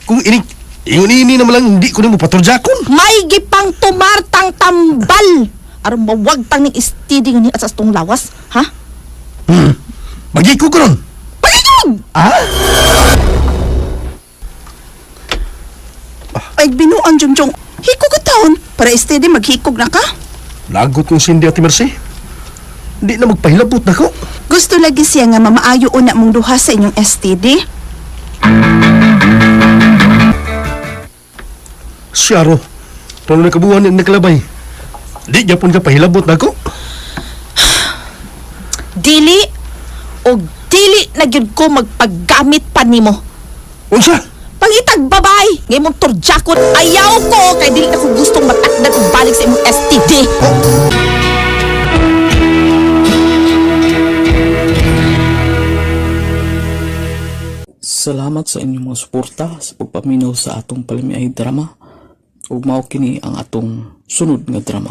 Kung ini, ingon ini naman lang, hindi ko na mo paturjakon. May gipang tumartang tambal. Ar mawagtang ning STD nga ni at sa atong lawas. Ha? Bagi ko karon. Pagigog! Ah? Ay binuang Jong Jong. Hikog ka taon. Para steady maghikog na ka. Lagot kong sindi Ate Mercy. Hindi na magpahilabot na ko. Gusto lagi siya nga mamaayo una mong duha sa inyong STD. Siyaro. Tulo na kabuhan ni nakalabay. Di gyapon ka pahilabot nako. Dili og dili na gyud ko magpaggamit pa nimo. Unsa? Pangitag babay, nga imong turjakon ayaw ko kay dili na ko gustong matakdan og balik sa imong STD. Salamat sa inyong mga suporta sa pagpaminaw sa atong palamiay drama ug mao kini ang atong sunod nga drama.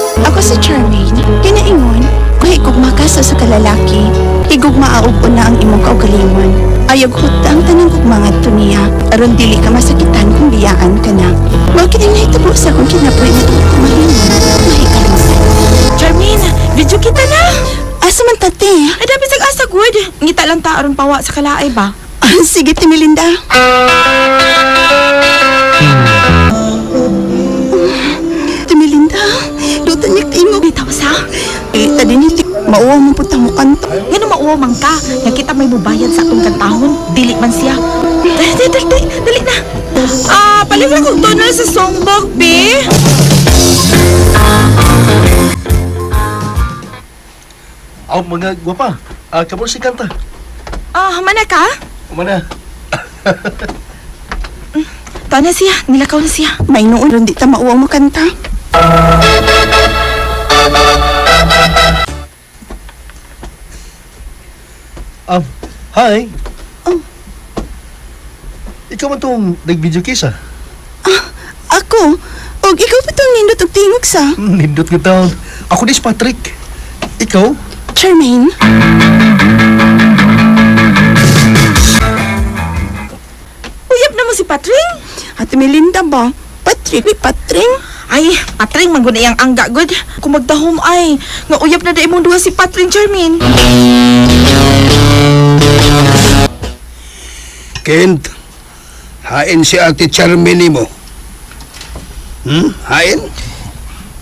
Ako si Charmaine. Kinaingon, kung higugma ka sa usa ka lalaki, higugma og una ang imong kaugalingon. Ayog hutda ang tanang gugma ngadto niya, aron dili ka masakitan kung biyaan ka na. Mao kini nahitabo sa akong kinabuhi nga dili ko mahimo. Mahikalimutan. Charmaine, video kita na. Asa man ta, te? Ay, dapat sa asa good. Ngita lang ta aron pawa sa kalaay ba. Ah, sige, Timilinda. Timilinda, dutan niya tingog. Bitaw sa. Eh, tadi ni mauwa mo punta mo kanto. Ngano mauwaw man ka, nga kita may mubayad sa atong kantahon, dili man siya. Dali, dali, dali, dali na. Ah, palit na kong tunnel sa songbook, be. Aw, mga gwapa. Ah, kabor si kanta. Ah, mana ka? Umana. Tuwa na siya, nilakaw na siya. May noon ron di ta mauwaw mo kanta. Hi. Oh. Ikaw man tong nag-video case ah. Ako, og ikaw pa tong nindot og tingog sa. Nindot ka taon. Ako ni si Patrick. Ikaw? Charmaine. Uyab na mo si Patring. Ate Melinda ba? Patrick, ni Patring? Ay, Patring, man gud na iyang angga gud. Kung magdahom ay, nga uyab na da imong duha si Patring, Charmaine. Kent, hain si Ate Charmaine mo. Hain?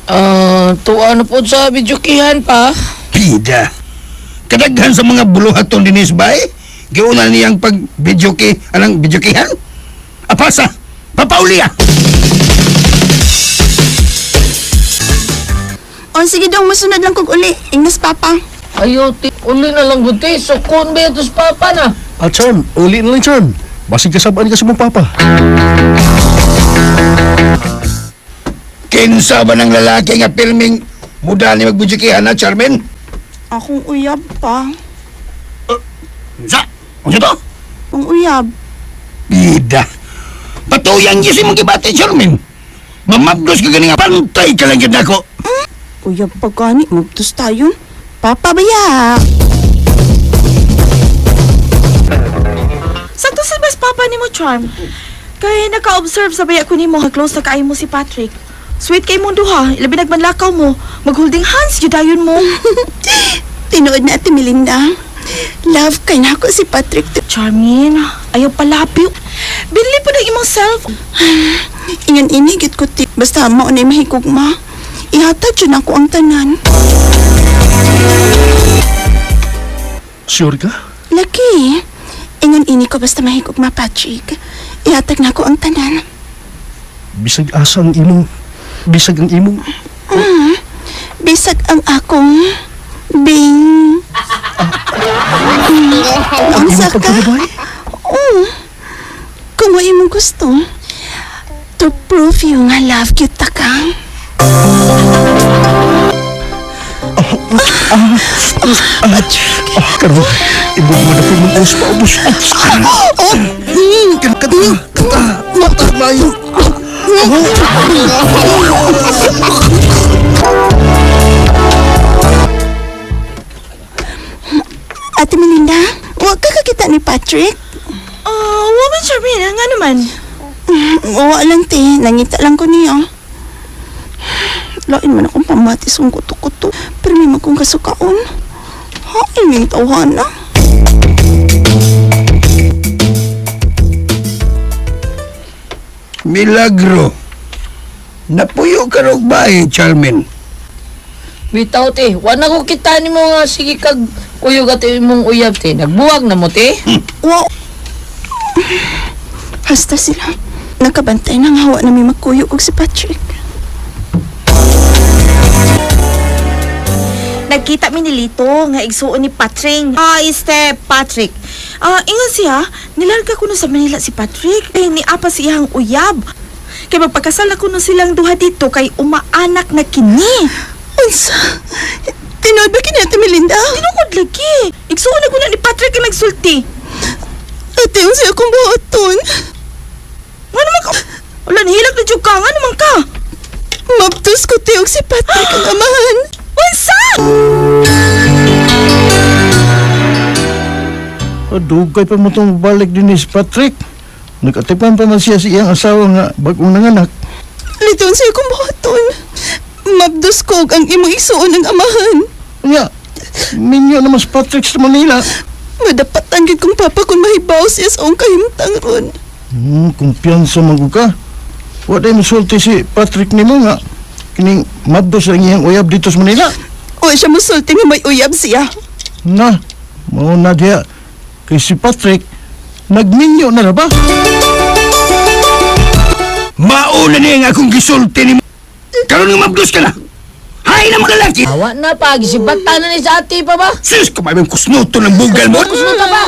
Ah, tuwa na po sa videokihan pa. Pida. Kadaghan sa mga buluhaton dinis bay. Giuna niyang pag video ki, anang video kihan? Apasa, papauli ah. O sige daw, masunod lang kog uli. Ingnas papa. Ayaw, ti. Uli na lang buti. Sukon ba ito sa papa na? Ah, Charm. Uli na lang, Charm. Basig kasabaan ka sa mong papa. Kinsa ba ng lalaki nga pirming muda ni magbudyo na, Charmaine? Akong uyab pa. Sa? Unsa to? Akong uyab. Bida. Patuyan gyud si mong gibati, Charmaine. Mamabdos ka gani nga pantay ka lang gyud nako. Uyab pa gani, mabtos tayo. Papa baya. Sakto sa best papa nimo, Charm. Kay naka-observe sa baya ko nimo, close na kaayo mo si Patrick. Sweet kay mong duha, ilabi nagmanlakaw mo, mag-holding hands gyud dayon mo. Tinuod na Ate Melinda. Love kay nako si Patrick. Charmaine, ayaw palapi. Binili po ng imong self. Ingan ini gid ko ti. Basta mao na mahigugma. Ihatag jud nako ang tanan. Sure ka? Laki. Ingan ini ko basta mahigugma Patrick. Ihatag nako ang tanan. Bisag asa ang imong... Bisag ang imong... Bisag ang akong bing. Ang Unsa imong ka? pagkababae? Oo. Kung wa imong gusto, to prove you nga love kita ka. Ah, karon. Ibog mo na po mong os paubos. Oh! Kata, kata, mata, mayo. Ate Melinda, wa ka kakita ni Patrick? Oh, woman Charmaine, nga naman. Wa lang te, nangita lang ko niya. Lain man akong pamatis ang kuto-kuto, pero may magkong kasukaon. Hain yung tawhana. Milagro. Napuyo ka rog bae, Charmaine. Bitaw, te. Wala ko kita ni mo nga. Sige kag kuyog at imong uyab, te. Nagbuwag na mo, te. Wa. Hasta sila. Nakabantay nang hawa na may makuyog og si Patrick. Nagkita mi ni Lito nga igsuon ni Patrick. Este Patrick. Ingon siya, nilarga kuno sa Manila si Patrick. Kay niapa sa iyang uyab. Kay magpakasal na kuno silang duha dito kay umaanak na kini. Unsa? Tinuod ba kini Ate Melinda? Tinukod lagi. Igsuon na kuno ni Patrick ang nagsulti. Ate, unsa akong buhaton? Nga naman ka? Wala, nihilak na jud ka. Nga naman ka? Mabtos ko te og si Patrick ang amahan. Unsa? Dugay pa mo itong balik din ni si Patrick. Nagatipan pa man siya sa iyang asawa nga bagong nanganak. Lito, unsa akong buhaton? Mabdos ko og ang imong igsuon ang amahan. Nya, minyo naman si Patrick sa Manila. Madapatan gid kong papa kung mahibaw siya sa akong kahimtang ron. Kumpiyansa man ko ka. Wa day musulti si Patrick nimo nga kining mabdos ang iyang uyab dito sa Manila. Wa siya musulti nga may uyab siya. Na, mao na diya. Kay si Patrick, nagminyo na na ba? Mauna niya nga akong gisulti ni mo. Karon nga mabdos ka na. Hay na mga lalaki! Awa na pa, gisibata na ni sa ate pa ba? Sus, kamay mong kusnoto ng bugal mo. Kusnoto ba?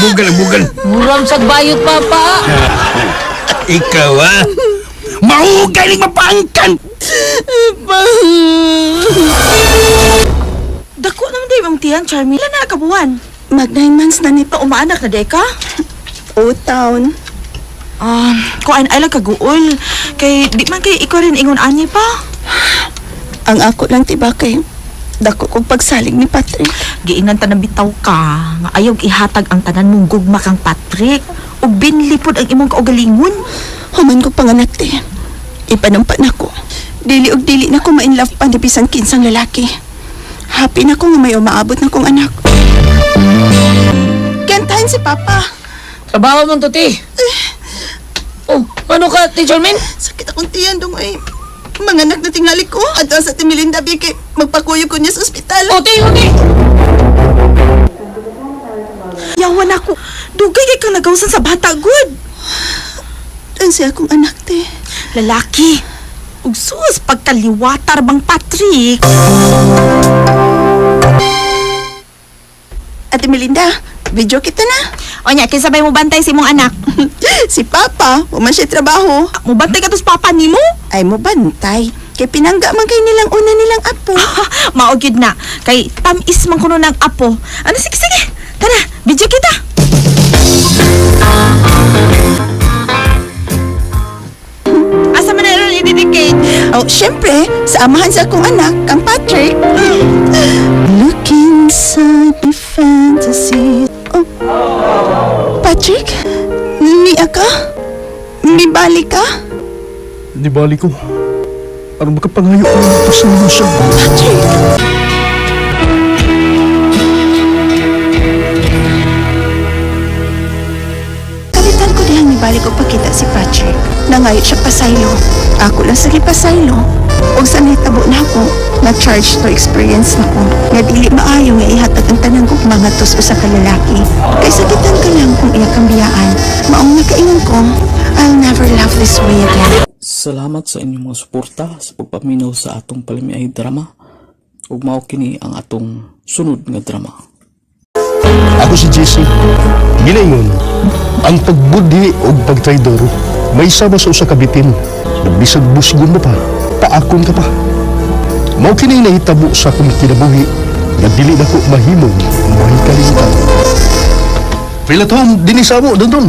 Bugal, ang bugal. Muram sa bayot papa. Ikaw, ha? Mahugay ning mapaangkan! Dako naman day mong tiyan, Charmy. Ilan na kabuan? Mag 9 months na ni Pa umaanak na day ka? O town. Kuan ay lang kaguol. Kay di man kay ikaw rin ingon ani pa. Ang ako lang tiba kay dako kong pagsalig ni Patrick. Giingnan ta na bitaw ka nga ayaw ihatag ang tanan mong gugma kang Patrick. Ug binlipod ang imong kaugalingon. Human ko panganak te. Ipanumpa na ko. Dili og dili na ko ma-inlove pa ni bisan kinsang lalaki. Happy na ko nga may umaabot na kong anak. Kantahan si Papa. Trabaho man to, ti. Oh, ano ka, ti Charmaine? Sakit akong tiyan dong ay. Manganak na tingali ko. Ato sa Timilinda Biki, magpakuyog ko niya sa ospital. Oh, ti, oh, ti. Yawan ako. Dugay kay kang nagawsan sa bata gud. Unsa akong anak te. Lalaki. Ug sus pagkaliwatar bang Patrick. Ate Melinda, video kita na. O nya, kinsa bay mo bantay sa imong anak? Si Papa, wa man siya trabaho. Mo bantay ka to sa papa nimo? Ay mo bantay. Kay pinangga man kay nilang una nilang apo. Mao gyud na. Kay tam-is man kuno ng apo. Ano sige sige. Tara, video kita. Asa man na ron i-dedicate? Oh, syempre, sa amahan sa akong anak, kang Patrick. Look inside my fantasy. Oh. Patrick? Niya ka? Nibalik ka? Di bali ko. Aron makapangayo ko ng pasaylo siya. Patrick! Kalitan ko dihang nibalik og pakita si Patrick. Nangayo siya pasaylo. Ako lang sige pasaylo. Og sa nahitabo na ako, na-charge to experience na ko. Nga dili maayo nga ihatag ang tanang gugma ngadto sa usa ka lalaki. Kay sakitan ka lang kung iya kang biyaan. Maong nakaingon ko, I'll never love this way again. Salamat sa inyong mga suporta sa pagpaminaw sa atong palamiay drama. Ug mao kini ang atong sunod nga drama. Ako si Jesse. Ginaingon, ang pagbudhi o pagtraidor may sama sa usa ka bitin na bisag busgon mo pa, paakon ka pa. Mao kini nahitabo sa akong kinabuhi nga dili nako mahimong mahikalimtan. Feel at home, dinhi sa amo, doon doon.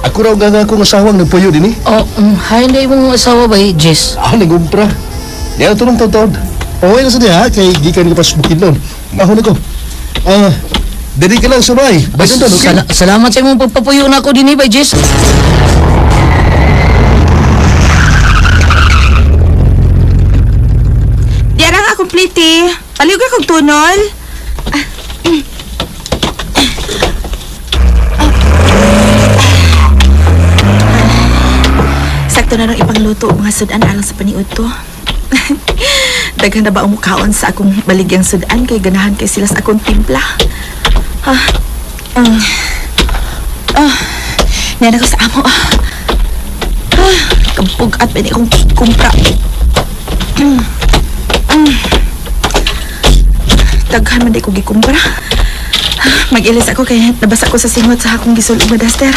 Ako raw nga akong asawang nagpuyo dinhi. Oh, hi na imong asawa ba, Jess? Ah, nagumpra. Niya ito ng taon-taon. Okay na sa diha, kay gikan ka pa sa bukid noon. Ako na ko. Dili ka lang sa bahay. Bye doon, okay? Salamat sa imong pagpapuyo na ako dinhi ba, Jess? Diara nga complete. Palihog ka kog tunol. Sakto na nung ipangluto mga sudan alang sa paniud to. Daghan na ba ang mukhaon sa akong baligyang sudan kay ganahan kay sila sa akong timpla. Ah. Ah. Nana ko sa amo. Kabugat pa ni akong kumpra. Daghan man di ko gikumpra. Mag-ilis ako kay nabasa ko sa singot sa akong gisulog nga duster.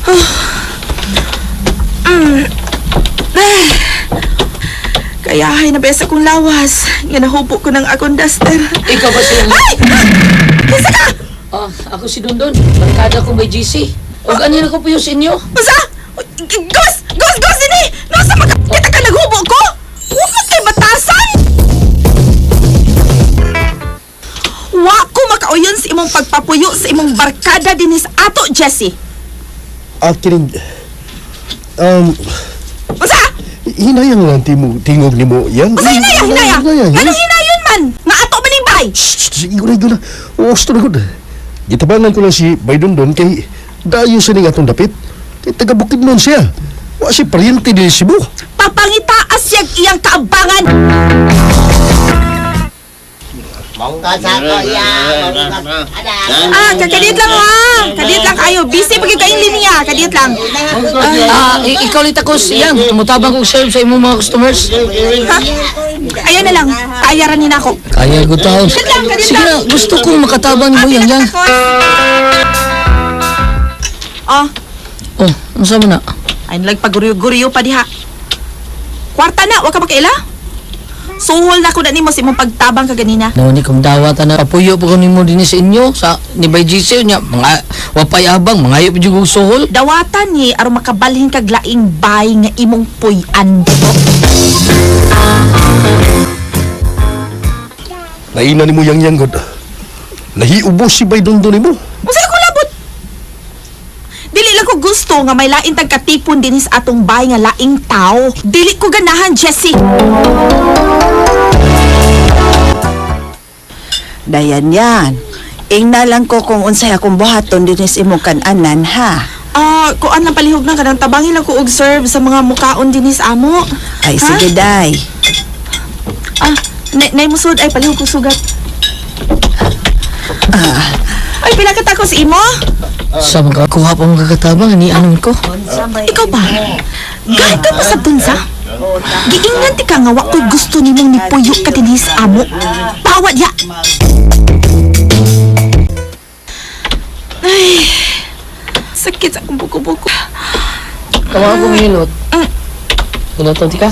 Oh. Ah. Kaya ay nabasa kong lawas. Nga nahubo ko ng akong duster. Ikaw ba siya? Ay! Kinsa ka? Ah, ako si Dondon. Barkada ko by GC. Og ano na ko po yung sa inyo? Unsa? Gos! Gos! Gos! Dini! Nasa maka... Kita ka naghubo ko? Huwag kay batasan! Wa ko makauyon sa imong pagpapuyo sa imong barkada dinis ato, Jesse. Ah, kining... Unsa? Hinayang lang timo, tingog nimo yan. Unsa hinaya, hinaya? Hinaya, Anong hinayon man? Nga ato man ning bay? Shh, Igor, igor na. Gusto na gud. Gitabangan ko lang si Baydondon kay dayo sa ning atong dapit. Kay taga Bukidnon siya. Wa si paryente din Cebu. Papangitaas siyag iyang kaabangan. Ah, kakadit lang ha. Kadit lang kayo. Busy pag kayong linya. Kadit lang. Ah, ikaw ulit ako siyang. Mutabang kong serve sa imong mga customers. Ha? Ayan na lang. Kayaran ni nako. Kaya ko taon. Kadit lang, kadit Sige lang. na, gusto kong makatabang mo yang yang. Oh, Oh, ano sa mo na? ay nagpaguryo-guryo pa diha. Kwarta na, wa ka makaila? Suhol na ko na nimo sa imong pagtabang kaganina. Naman ni kong dawata na papuyo po ko nimo dinhi sa inyo sa ni by GC nya mga wapay abang mga pa jud og suhol. Dawatan ni aron makabalhin kag laing bay nga imong puy-an. Naina nimo yang yang gud. Nahiubos si Baydondon nimo. Unsa ko labot? Dili lang ko gusto nga may laing tagkatipon dinhi sa atong bay nga laing tao. Dili ko ganahan, Jesse. Dayan yan. Ingna lang ko kung unsay akong buhaton dinis imong kananan ha. Ah, kuan lang palihog na kanang tabangin lang ko og serve sa mga mukaon dinhi sa amo. Ay Ha? sige day. Ah, nay musud ay palihog ko sugat. Ah. Ay, pila ka tako sa imo? Sa mga kuha pa mga katabang ni anon ko. Ikaw ba? Gahit ka pa sa tunsa? Giingnan ti ka nga wa ko'y gusto nimong nipuyo ka dinhi sa amo. Bawad ya! Ay, sakit sa akong buko-buko. Kawa akong hilot. Hiloton ti ka?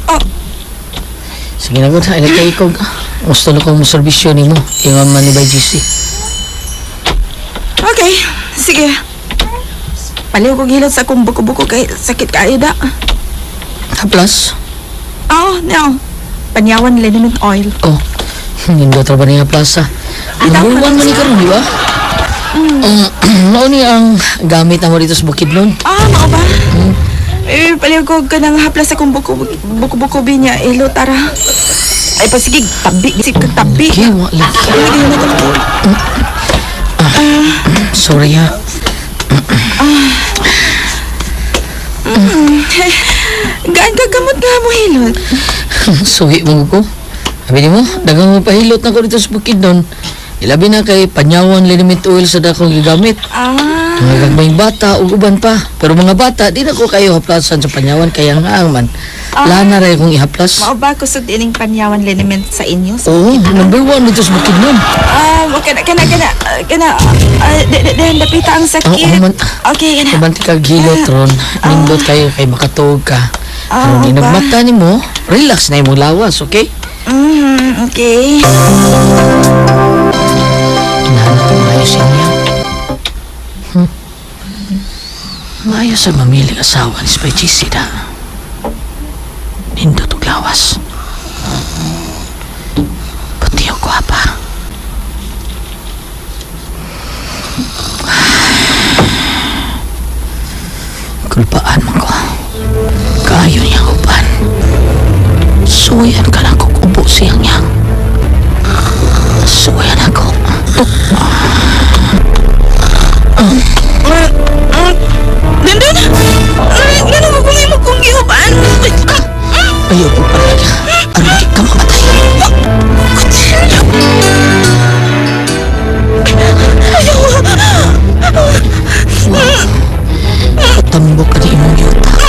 Oh. Sige na gud, ay nagkaikog. Gusto na kong serbisyo nimo. Ingon man ni by GC. Okay, sige. Paliw kong hilot sa akong buko-buko kay sakit kaayo da. Haplas. Oh, no. Panyawan liniment oil. Oh, nindot ra ba niya plaza? Number one man ni karon, di ba? Mao ni ang gamit namo dito sa Bukidnon. Ah, mao ba? Eh, paliw ko ka ng haplas akong buko-buko binya. Ilo, tara. Ay, pasige, tabi. Isip ka tabi. Okay, wa lagi. Ay, di na talaga. Sorry ha. Gaan ka gamot nga mo, hilot. Suhi mo ko. Sabi ni mo, dagang mo pahilot na ko dito sa Bukidnon. Ilabi na kay panyawan liniment oil sa dakong gigamit. Ah, Mga gagmayng bata ug uban pa. Pero mga bata, di na ko kayo haplasan sa panyawan kaya nga ang man. Lana ra kong ihaplas. mao ba kusog dining panyawan liniment sa inyo? Oo, number one dito sa Bukidnon. Ah, kana kana kana kana ah, de de de dapita ang sakit. Oo, human- Okay, kana. Humanti kag hilot ron. Nindot kayo kay makatuog ka. Ah, Pero ba? inagmata nimo, relax na imong lawas, okay? Okay. Hinahanap ang maayos niya. Maayos sa mamiling asawa ni Spy Chisi na. Nindot og lawas. Puti ang gwapa. Kulpaan man ko. Kayo niyang uban. Suwayan ka lang kung ubo siyang yang. Suwayan ako. Dundun! Ay, ngano mo kung imo kong gihuban? Ayaw po pala. Aron di ka mamatay. Wow. Patambok ka ni imong yuta.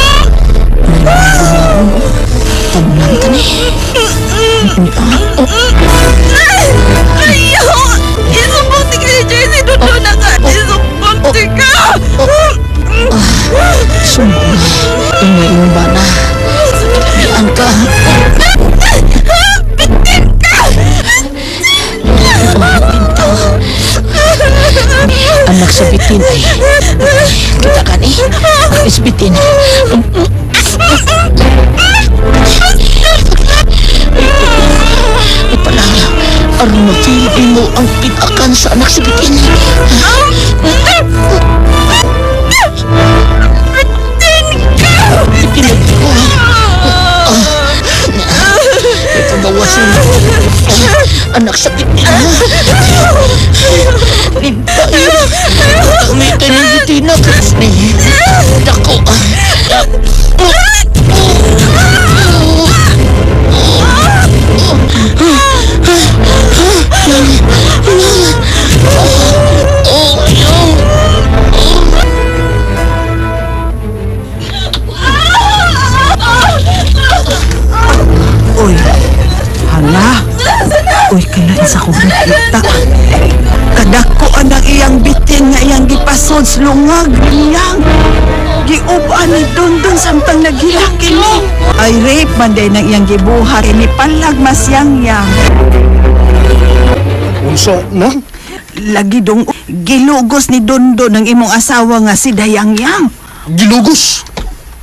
Anak sa bitin ay. Kita ka ni. Ang isbitin. Ay palala. Aron ma-feel mo ang pitakan sa anak sa bitin. Bitin ko. Ipagawasin anak sa bitin. Nintay. Umitin ang bitin na. Dako. Uy, hala. Uy, kailan sa kong nakita. Kadako ang iyang bitin nga iyang gipasod sa lungag niyang. Giuban ni Dondon samtang naghilak kini. Ay rape man day nang iyang gibuhat ni palag mas yang yang. Unsa na? Lagi dong gilugos ni Dondon ang imong asawa nga si Dayang Yang. Gilugos?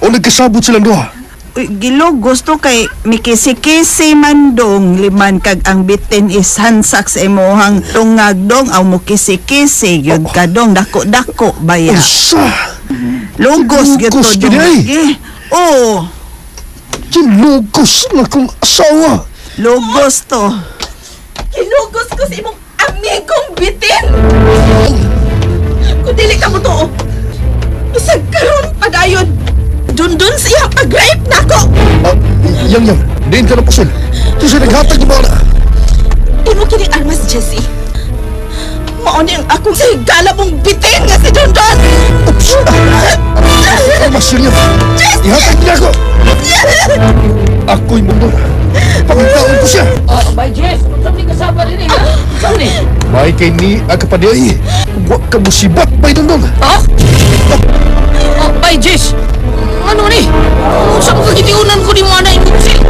O nagkasabot silang duha? Uy, gilugos to kay mikisi-kisi man dong liman kag ang bitin is hansak sa imuhang tungag dong aw mo kisi-kisi gyud ka dong dako-dako baya. Unsa? Lugos gyud to Lugos dong. gyud ay. Lagi. Oo, Gilugos na kong asawa. lugos to. Kilugos ko sa imong amigong bitin! Kung dili ka mo tuo, bisag karon padayon, dundun sa iyang pag-rape nako! Ah, yang yang, diin ka na pusil. Kasi naghatag ni mga na. Imo kining armas, Jesse. Mao ni ang akong sahigala mong bitin nga si Dundun! Oops! Armas yun yun. Ihatag niya ako. Ako'y mundo. Pangitaon ko siya. Bay Jess, unsa ni kasama din eh, ha? Unsa ni? May kay ni agkapaday. Huwag ka musibat, bay dundon. Ha? Oh, Bay Jess. Ano ni? Unsa mo kagitiunan ko ni mo ana imong pusil?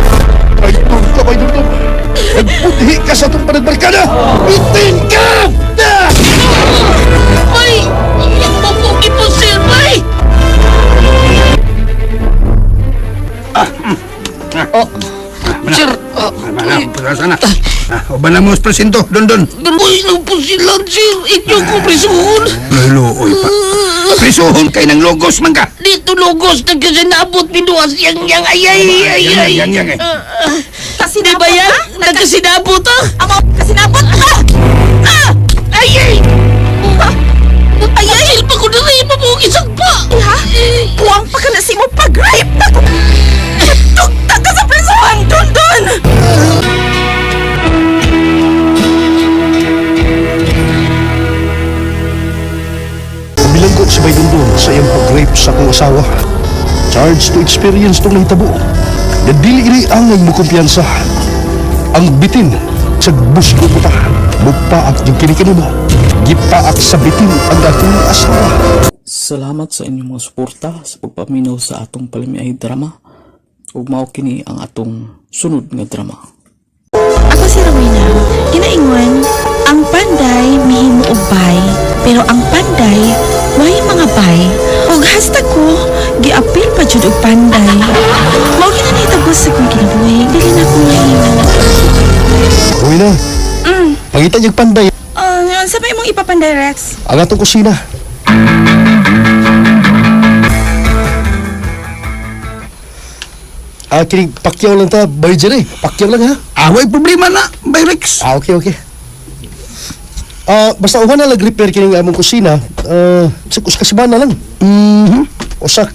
Ay, tol ka, bay dundon. Nagpudhi ka sa itong panagbarkada. Itin ka! Ah! Bay! Imo ko gipusil, bay! Oh, sir, Mana, sana. Uban na mo sa presinto, Dondon. Uy, nagpusilan, sir. Inyo ko prisuhon. Lolo, oy pa. Prisuhon kay ng logos man ka. Dito logos, nagkasinabot minuas yang yang ay ay ay ay. Yang yang eh. Di ba yan? Nagkasinabot ah? Amo, kasinabot ka! Ah! Ay ay! Ay ay! Pa ko na rin, mabugisag pa! Ha? Puwang pa ka na sa imong pag-rape nako! Tugta ka sa prisuhan, Dundun! Bilanggo si Bay Dundon sa iyang pag-rape sa akong asawa. Charge to experience tong nahitabo. Na dili ini angay mo kumpiyansa. Ang bitin sa busgo ko ta. Mupaak yung kinikini mo. Gipaak sa bitin ang akong asawa. Salamat sa inyong mga suporta sa pagpaminaw sa atong palamiay drama. Ug mao kini ang atong sunod nga drama. Ako si Rowena. Ginaingon, ang panday mihimo og bay, pero ang panday way mga bay. Ug hasta ko giapil pa jud og panday. Mao gina nahitabo sa akong kinabuhi, dili na ko mahimo. Uy na. Pangita niyang panday. Sa may imong ipapanday Rex? Ang atong kusina. Ah, kining pakyaw lang ta, Bay Jerry. Pakyaw lang ha. Ah, way problema na, Bay Rex. Ah, okay, okay. Ah, basta uman na lang-repair kining among kusina. Ah, sa usa ka semana lang. Mhm. Usa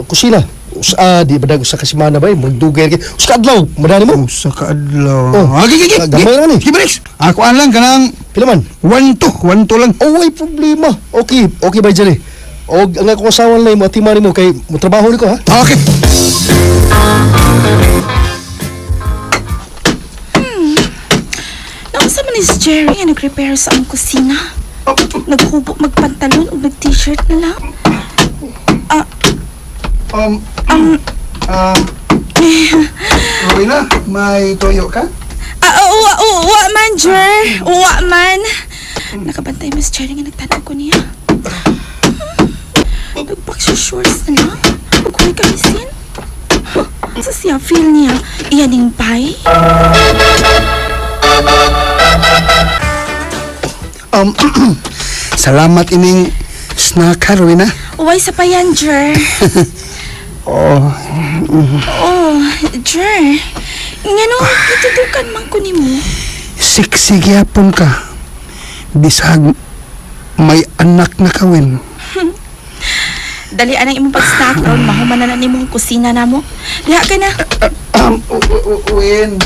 kusina. Usa di ba dag usa ka semana ba? Magdugay kay. Usa ka adlaw, madani mo. Usa ka adlaw. Oh. Ah, gigi, gigi. Ah, gamay naman eh. Sige, Rex. Ako an lang kanang Pila man? 1-2, 1-2 lang. Oh, way problema. Okay, okay ba Jerry? Og ang akong asawa lang mo atimani mo kay mo trabaho niko ha. Okay. Naunsa man ni si Jerry nga nag-repair sa among kusina? Naghubo magpantalon ug nag-t-shirt na lang. Ah, Um, um, Rowena, may toyo ka? Ah, uwa, uwa man, Jer. Uwa man. Nakabantay Miss Cherry nga nagtanaw ko niya. Nagboxer shorts na lang. Pagkuhay ka misin. Sa siya feel niya, iyaning bay. Salamat ining snack ha, Rowena. Uway sa payan, Jer. Oh, Oh, Jer. Ngano, gitutukan man ko nimo. siksi gyapon ka. Bisag may anak na kawin. Dali anang imong pag-snack ron, mahuman na na nimong kusina namo. Diha ka na. Win.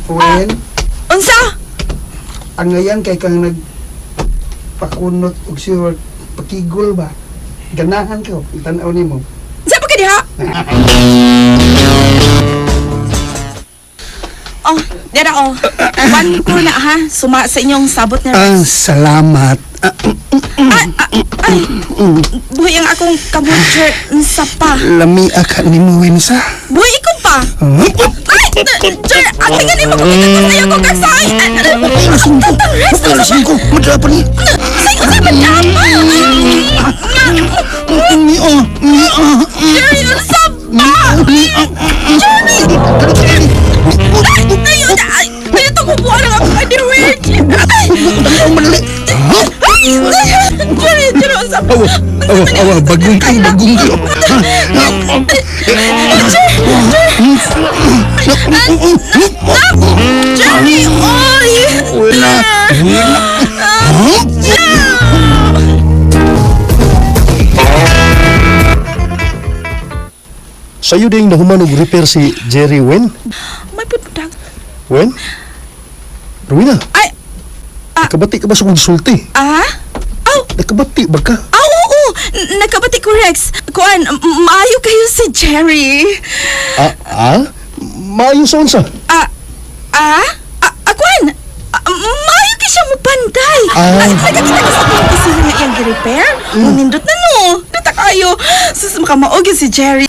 Win. Unsa? Ang ngayon kay kang nagpakunot og sure pakigol ba? Ganahan ko, tanaw nimo. Unsa pa ka diha? Oh, dira oh. One ko na ha. Suma sa inyong sabot na Ah, salamat. Ah, Ay, buhi ang akong kamot, Jer. Unsa pa? lami aka nimo Win sa. Buhi ikaw pa. Ay, Jer, ate ka nimo ko kita ko kasay. Alas 5, madala pa ni. Say, unsa man dama? Mi oh, mi oh. Jerry, unsa pa? Jerry! Ay, ay, ay, ito kukuha ng akong underwear. Ay, ay, Jerry, Jerry, unsa pa? Awa, awa, awa, bagong kayo, bagong kayo. Jerry, oy! Wala, wala. Sa'yo ding nahuman og repair si Jerry Wen? May putputang. Wen? Rowena? Ay! Nakabati ka ba sa kong sulti? Ah? Aw! Nakabati ba ka? Ah, oo! Nakabati ko, Rex. Kuan, maayo kayo si Jerry. Ah, ah? Maayo sa unsa? Ah, ah? Ah, kuan! Ah, maayo kay siya mo panday. Ah. Nagkakita ko sa akong kusina nga iyang gi-repair. Nindot na no. Duta kayo. Sus, makamaog yun si Jerry.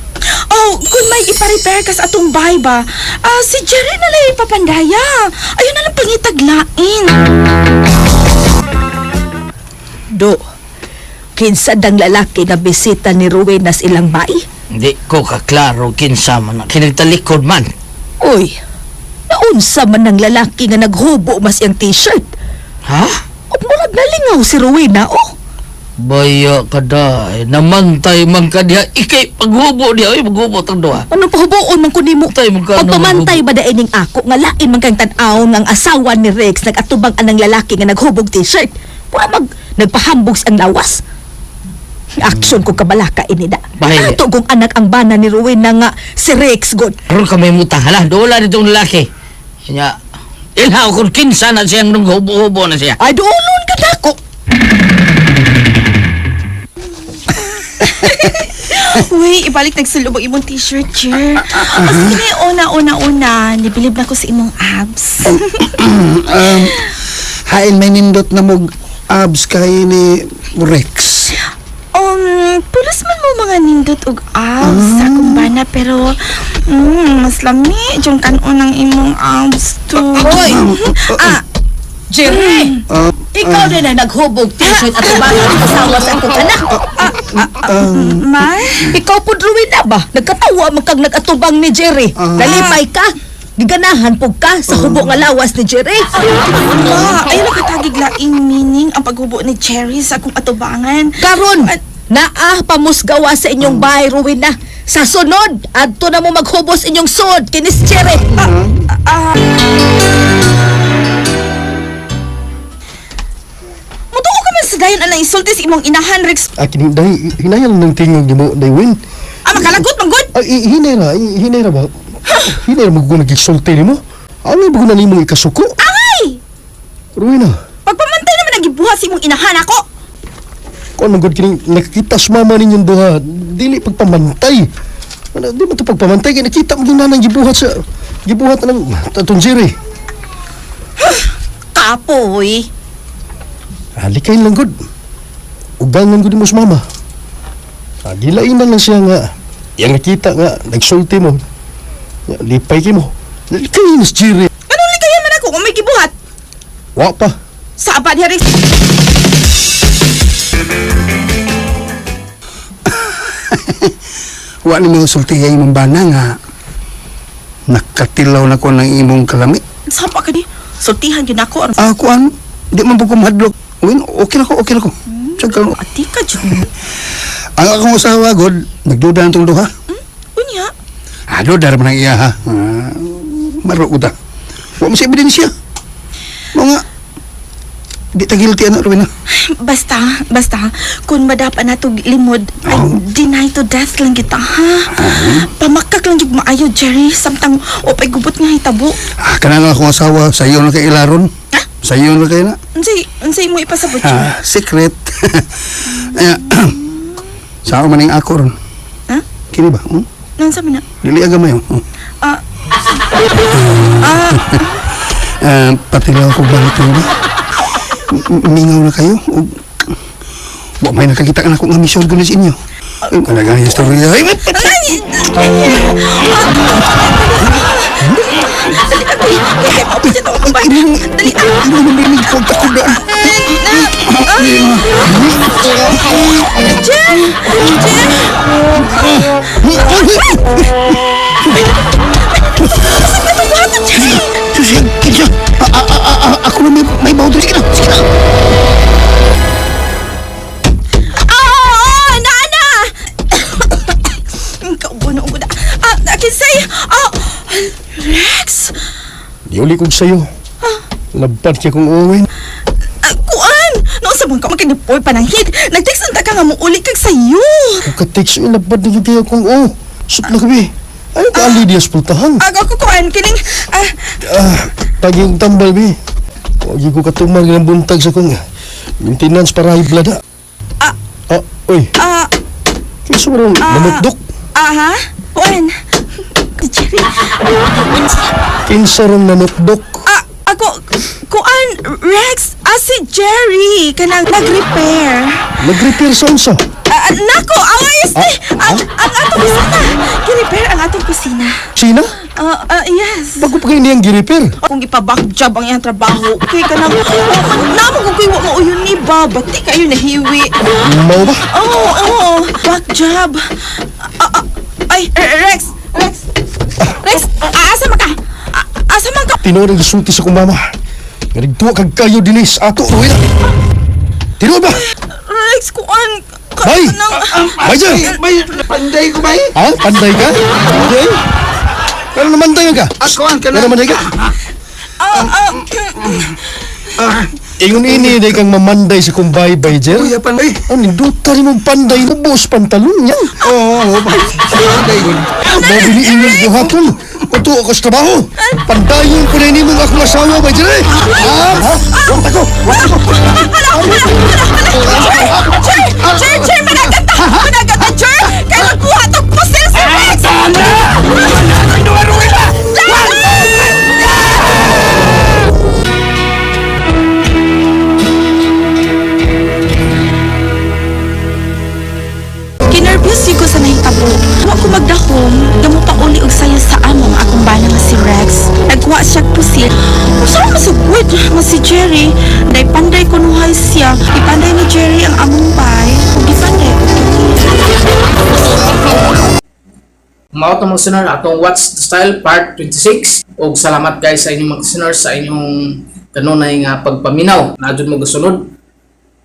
Oh, kung may ipa-repair ka sa atong bahay ba, ah, si Jerry na lang ipapandaya. Ayun na lang pangitaglain. Do, kinsa dang lalaki nga bisita ni Rowena sa ilang bay? Hindi ko kaklaro kinsa man na. Kinagtalikod man. Uy, naunsa man ng lalaki nga naghubo mas iyang t-shirt. Ha? Ug murag nalingaw si Rowena, oh. Baya ka dahi. Namantay man ka diha. Ikay paghubo diha. Ay, maghubo tang duha. Ano pahubuon man ko nimo? Tay, magkano Pagpamantay ba daining ako nga lain man kang tan-awon nga ang asawa ni Rex nagatubang anang lalaki nga naghubog t-shirt. Pura mag nagpahambog ang lawas. Aksyon ko kabalaka inida. Bahay. Ato kong anak ang bana ni Rowena nga si Rex god. Karon kami mutang. Hala, dola ditong lalaki. Nya, ilhaw kung kinsa na siyang nung hubo-hubo na siya. Ay doolon ka nako. Uy, ibalik nagsulubog imong t-shirt, Jer. O sige, una, una, una. Nibilib na ko sa imong abs. Hain may nindot na mog abs kay ni Rex. Pulos man mo mga nindot og abs sa akong bana, pero mas lami yung kanon ng imong abs to. Hoy! Ah, Jerry! Ikaw din na naghubog t-shirt at bana ang asawa sa akong anak. Ma? Ikaw po Rowena ba? Nagkatawa man kag nagatubang ni Jerry. Nalipay ka. Giganahan po ka sa hubo nga lawas ni Jerry. Ma, ayun nakatagig laing meaning ang paghubo ni Jerry sa akong atubangan. Karon, naa pamusgawa sa inyong bahay, Rowena. Sa sunod, adto na mo maghubos inyong sud kinis Jerry. Mutuo ka man sa dayon anang isulti sa imong inahan, Rex. Ah, kini, dahil, hinayang ng tingog nimo, day Wen. Ah, makalagot, manggod! Ay, hinay ra, hinay ra ba? Hinay ra mo kung nagigsulti nimo? Angay ba ko na nimo ikasuko? Angay! Rowena, Pagpamantay naman ang gibuhat sa imong inahan ako! kung anong god kining nakakita sa mama ninyong duha, dili pagpamantay. Ano, di ba ito pagpamantay? Kaya nakita mo din nanang gibuhat sa, gibuhat na ng tatong Jerry. Kapoy! Halikain lang god. Ugangan gud mo sa mama. Ah, gilain na lang siya nga. Yang nakita nga, nagsulti mo. Ya, lipay kay mo. Likain si Jerry. Anong likayan man ako kung may gibuhat? Wa pa. Saba diha Rex. Wa ni mo sulti ay imong bana nga nakatilaw na ko ng imong kalami. Saba ka ni. Sultihan gyud nako. Ah, kuan, di man po ko mahadlok. Win, okay na ko, okay na ko. Tsaka, Ati ka jud. ang akong asawa, God, nagduda ang itong duha. Unya. Ah, duda man ang iya, ha. Ah, maro ko ta. Wa mo sa ebidensya. Mga, di ta guilty, ano, Rowena? Basta, basta, kung madapa na to limod, ay deny to death lang kita, ha? Pamakak lang yung maayo, Jerry. Samtang, opay gubot nga hitabo. Ah, kanang akong asawa, sa iyo na kay ilaron. Sa iyo na kay na. Unsay, unsay mo ipasabot, Jerry? Ah, secret. Ay, sa ako man ang ako ron. Ha? Kini ba? Hmm? Nansa man na? Dili aga mayo. Hmm. Ah, ah, Ah, patilaw ko balik na ba? Mingaw na kayo? O, wa may nakakita ka na kung amisyon ko na sa inyo. Ay, Talaga yung story. Ay, wait! Dali na! Jer! Jer! Susi, kinsa? Ako na may boundary. Sige na, sige na. Ah, oo, na, na! Kaubo na, ubo na. Ah, kinsay! Ah, Rex! Diuli kong sayo. Labad kaya kong uwin. Ah, kuan! Noon sa bangka makinipoy pananghid. Nag-text na ta ka nga muuli kag sayo. Katext yung labad na gyud kong o. Sut na kami. Ano ka ali diya sa pultahan? Ako ko kuan kining ah, Ah, tagi yung tambal bi. Wag ko katuman ng buntag sa kong maintenance para high blood ha. Ah. Ah, oy. Ah. Kinsa man ang nanukdok? ah ha? Kuan. Jerry. Kinsa ron nanukdok? Ah, ako kuan Rex, ah si Jerry kanang nag-repair. Nag-repair sa unsa? Ah, ah, nako, away este. Ang ang atong kusina. Gi-repair ang atong kusina. Sina? Ah, ah, yes. Bago pa kayo niyang gi-repair. Kung ipa-back job ang iyang trabaho, kay kanang namo ko kuy wa mauyon ni ba, bati kayo nahiwi. Mao ba? Oo, oo, back job. Ah, ah, ay, Rex, Rex. Rex, asa man ka? Ah, Asa man ka? Tinuod ang gisulti sa kong mama. Nga nagtuwa kag kayo dinis ato Rowena. Tinuod ba? Rex, kuan. Bay! Bay dyan! Bay, panday ko, bay. Ha? Panday ka? Okay. Pero namanday ka? Ako ang Pero namanday ka? Ah, ah, Ingon ini day kang mamanday sa kumbay bay jer. Kuya, panday. Ang ninduta ni mong panday mo buos pantalon niya. Oo, oo, panday ko. Mabili ingon ko hapon. Uto ako sa trabaho. Pandayon ko na ini mong akong asawa bay jer. Ha? Ha? Wag ako. Wag ako. Hala, hala, hala, hala. Jer, Jer, Jer, managat ta. Managat ta, Jer. Kaya magkuha tong pusil si Rex. Kinervyos ko sa nahitabo. Wa ko magdahom, damo pa uli og sayo sa among akong bana nga si Rex. Nagkuha siya og pusil. Usa man sugod nga si Jerry. Day panday kunuhay siya. Ipanday ni Jerry ang among bay. Ug gipanday ko kini. Mao to mga listener atong What's the Style Part 26 og salamat guys sa inyong mga listeners sa inyong kanunay nga pagpaminaw. Naa jud mo gasunod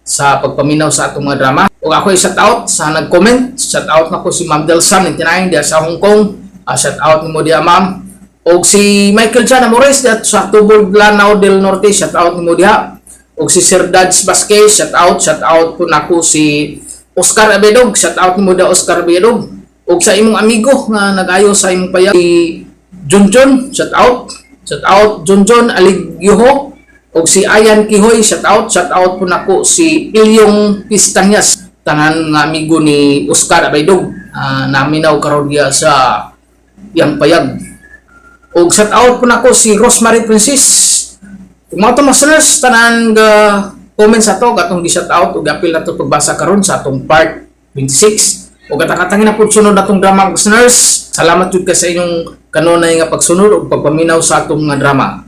sa pagpaminaw sa atong mga drama. Ug ako shout out sa nag-comment, shout out nako si Ma'am Delsa 99 diha sa Hong Kong. Ah, shout out nimo diha ma'am. Og si Michael Jan Amores diha sa Tubol Lanao del Norte, shout out nimo diha. Og si Sir Dads Vasquez, shout out po nako si Oscar Abedog, shout out nimo diha Oscar Abedog. Og sa imong amigo nga nag-ayo sa imong payag si Junjun, shout out. Shout out Junjun Aligyoho. Og si Ayan Kihoy, shout out po nako si Ilyong Pistanyas, tanan nga amigo ni Oscar Abaydog, naminaw karon diya sa iyang payag. Og shout out po nako si Rosemary Princess. Ug mga to mga listeners, tanan ga comments ato atong gi-shout out ug apil nato pagbasa karon sa atong part 26. Ug katang-katangin na pud sunod atong drama mga listeners. Salamat jud kay sa inyong kanunay nga pagsunod ug pagpaminaw sa atong nga drama.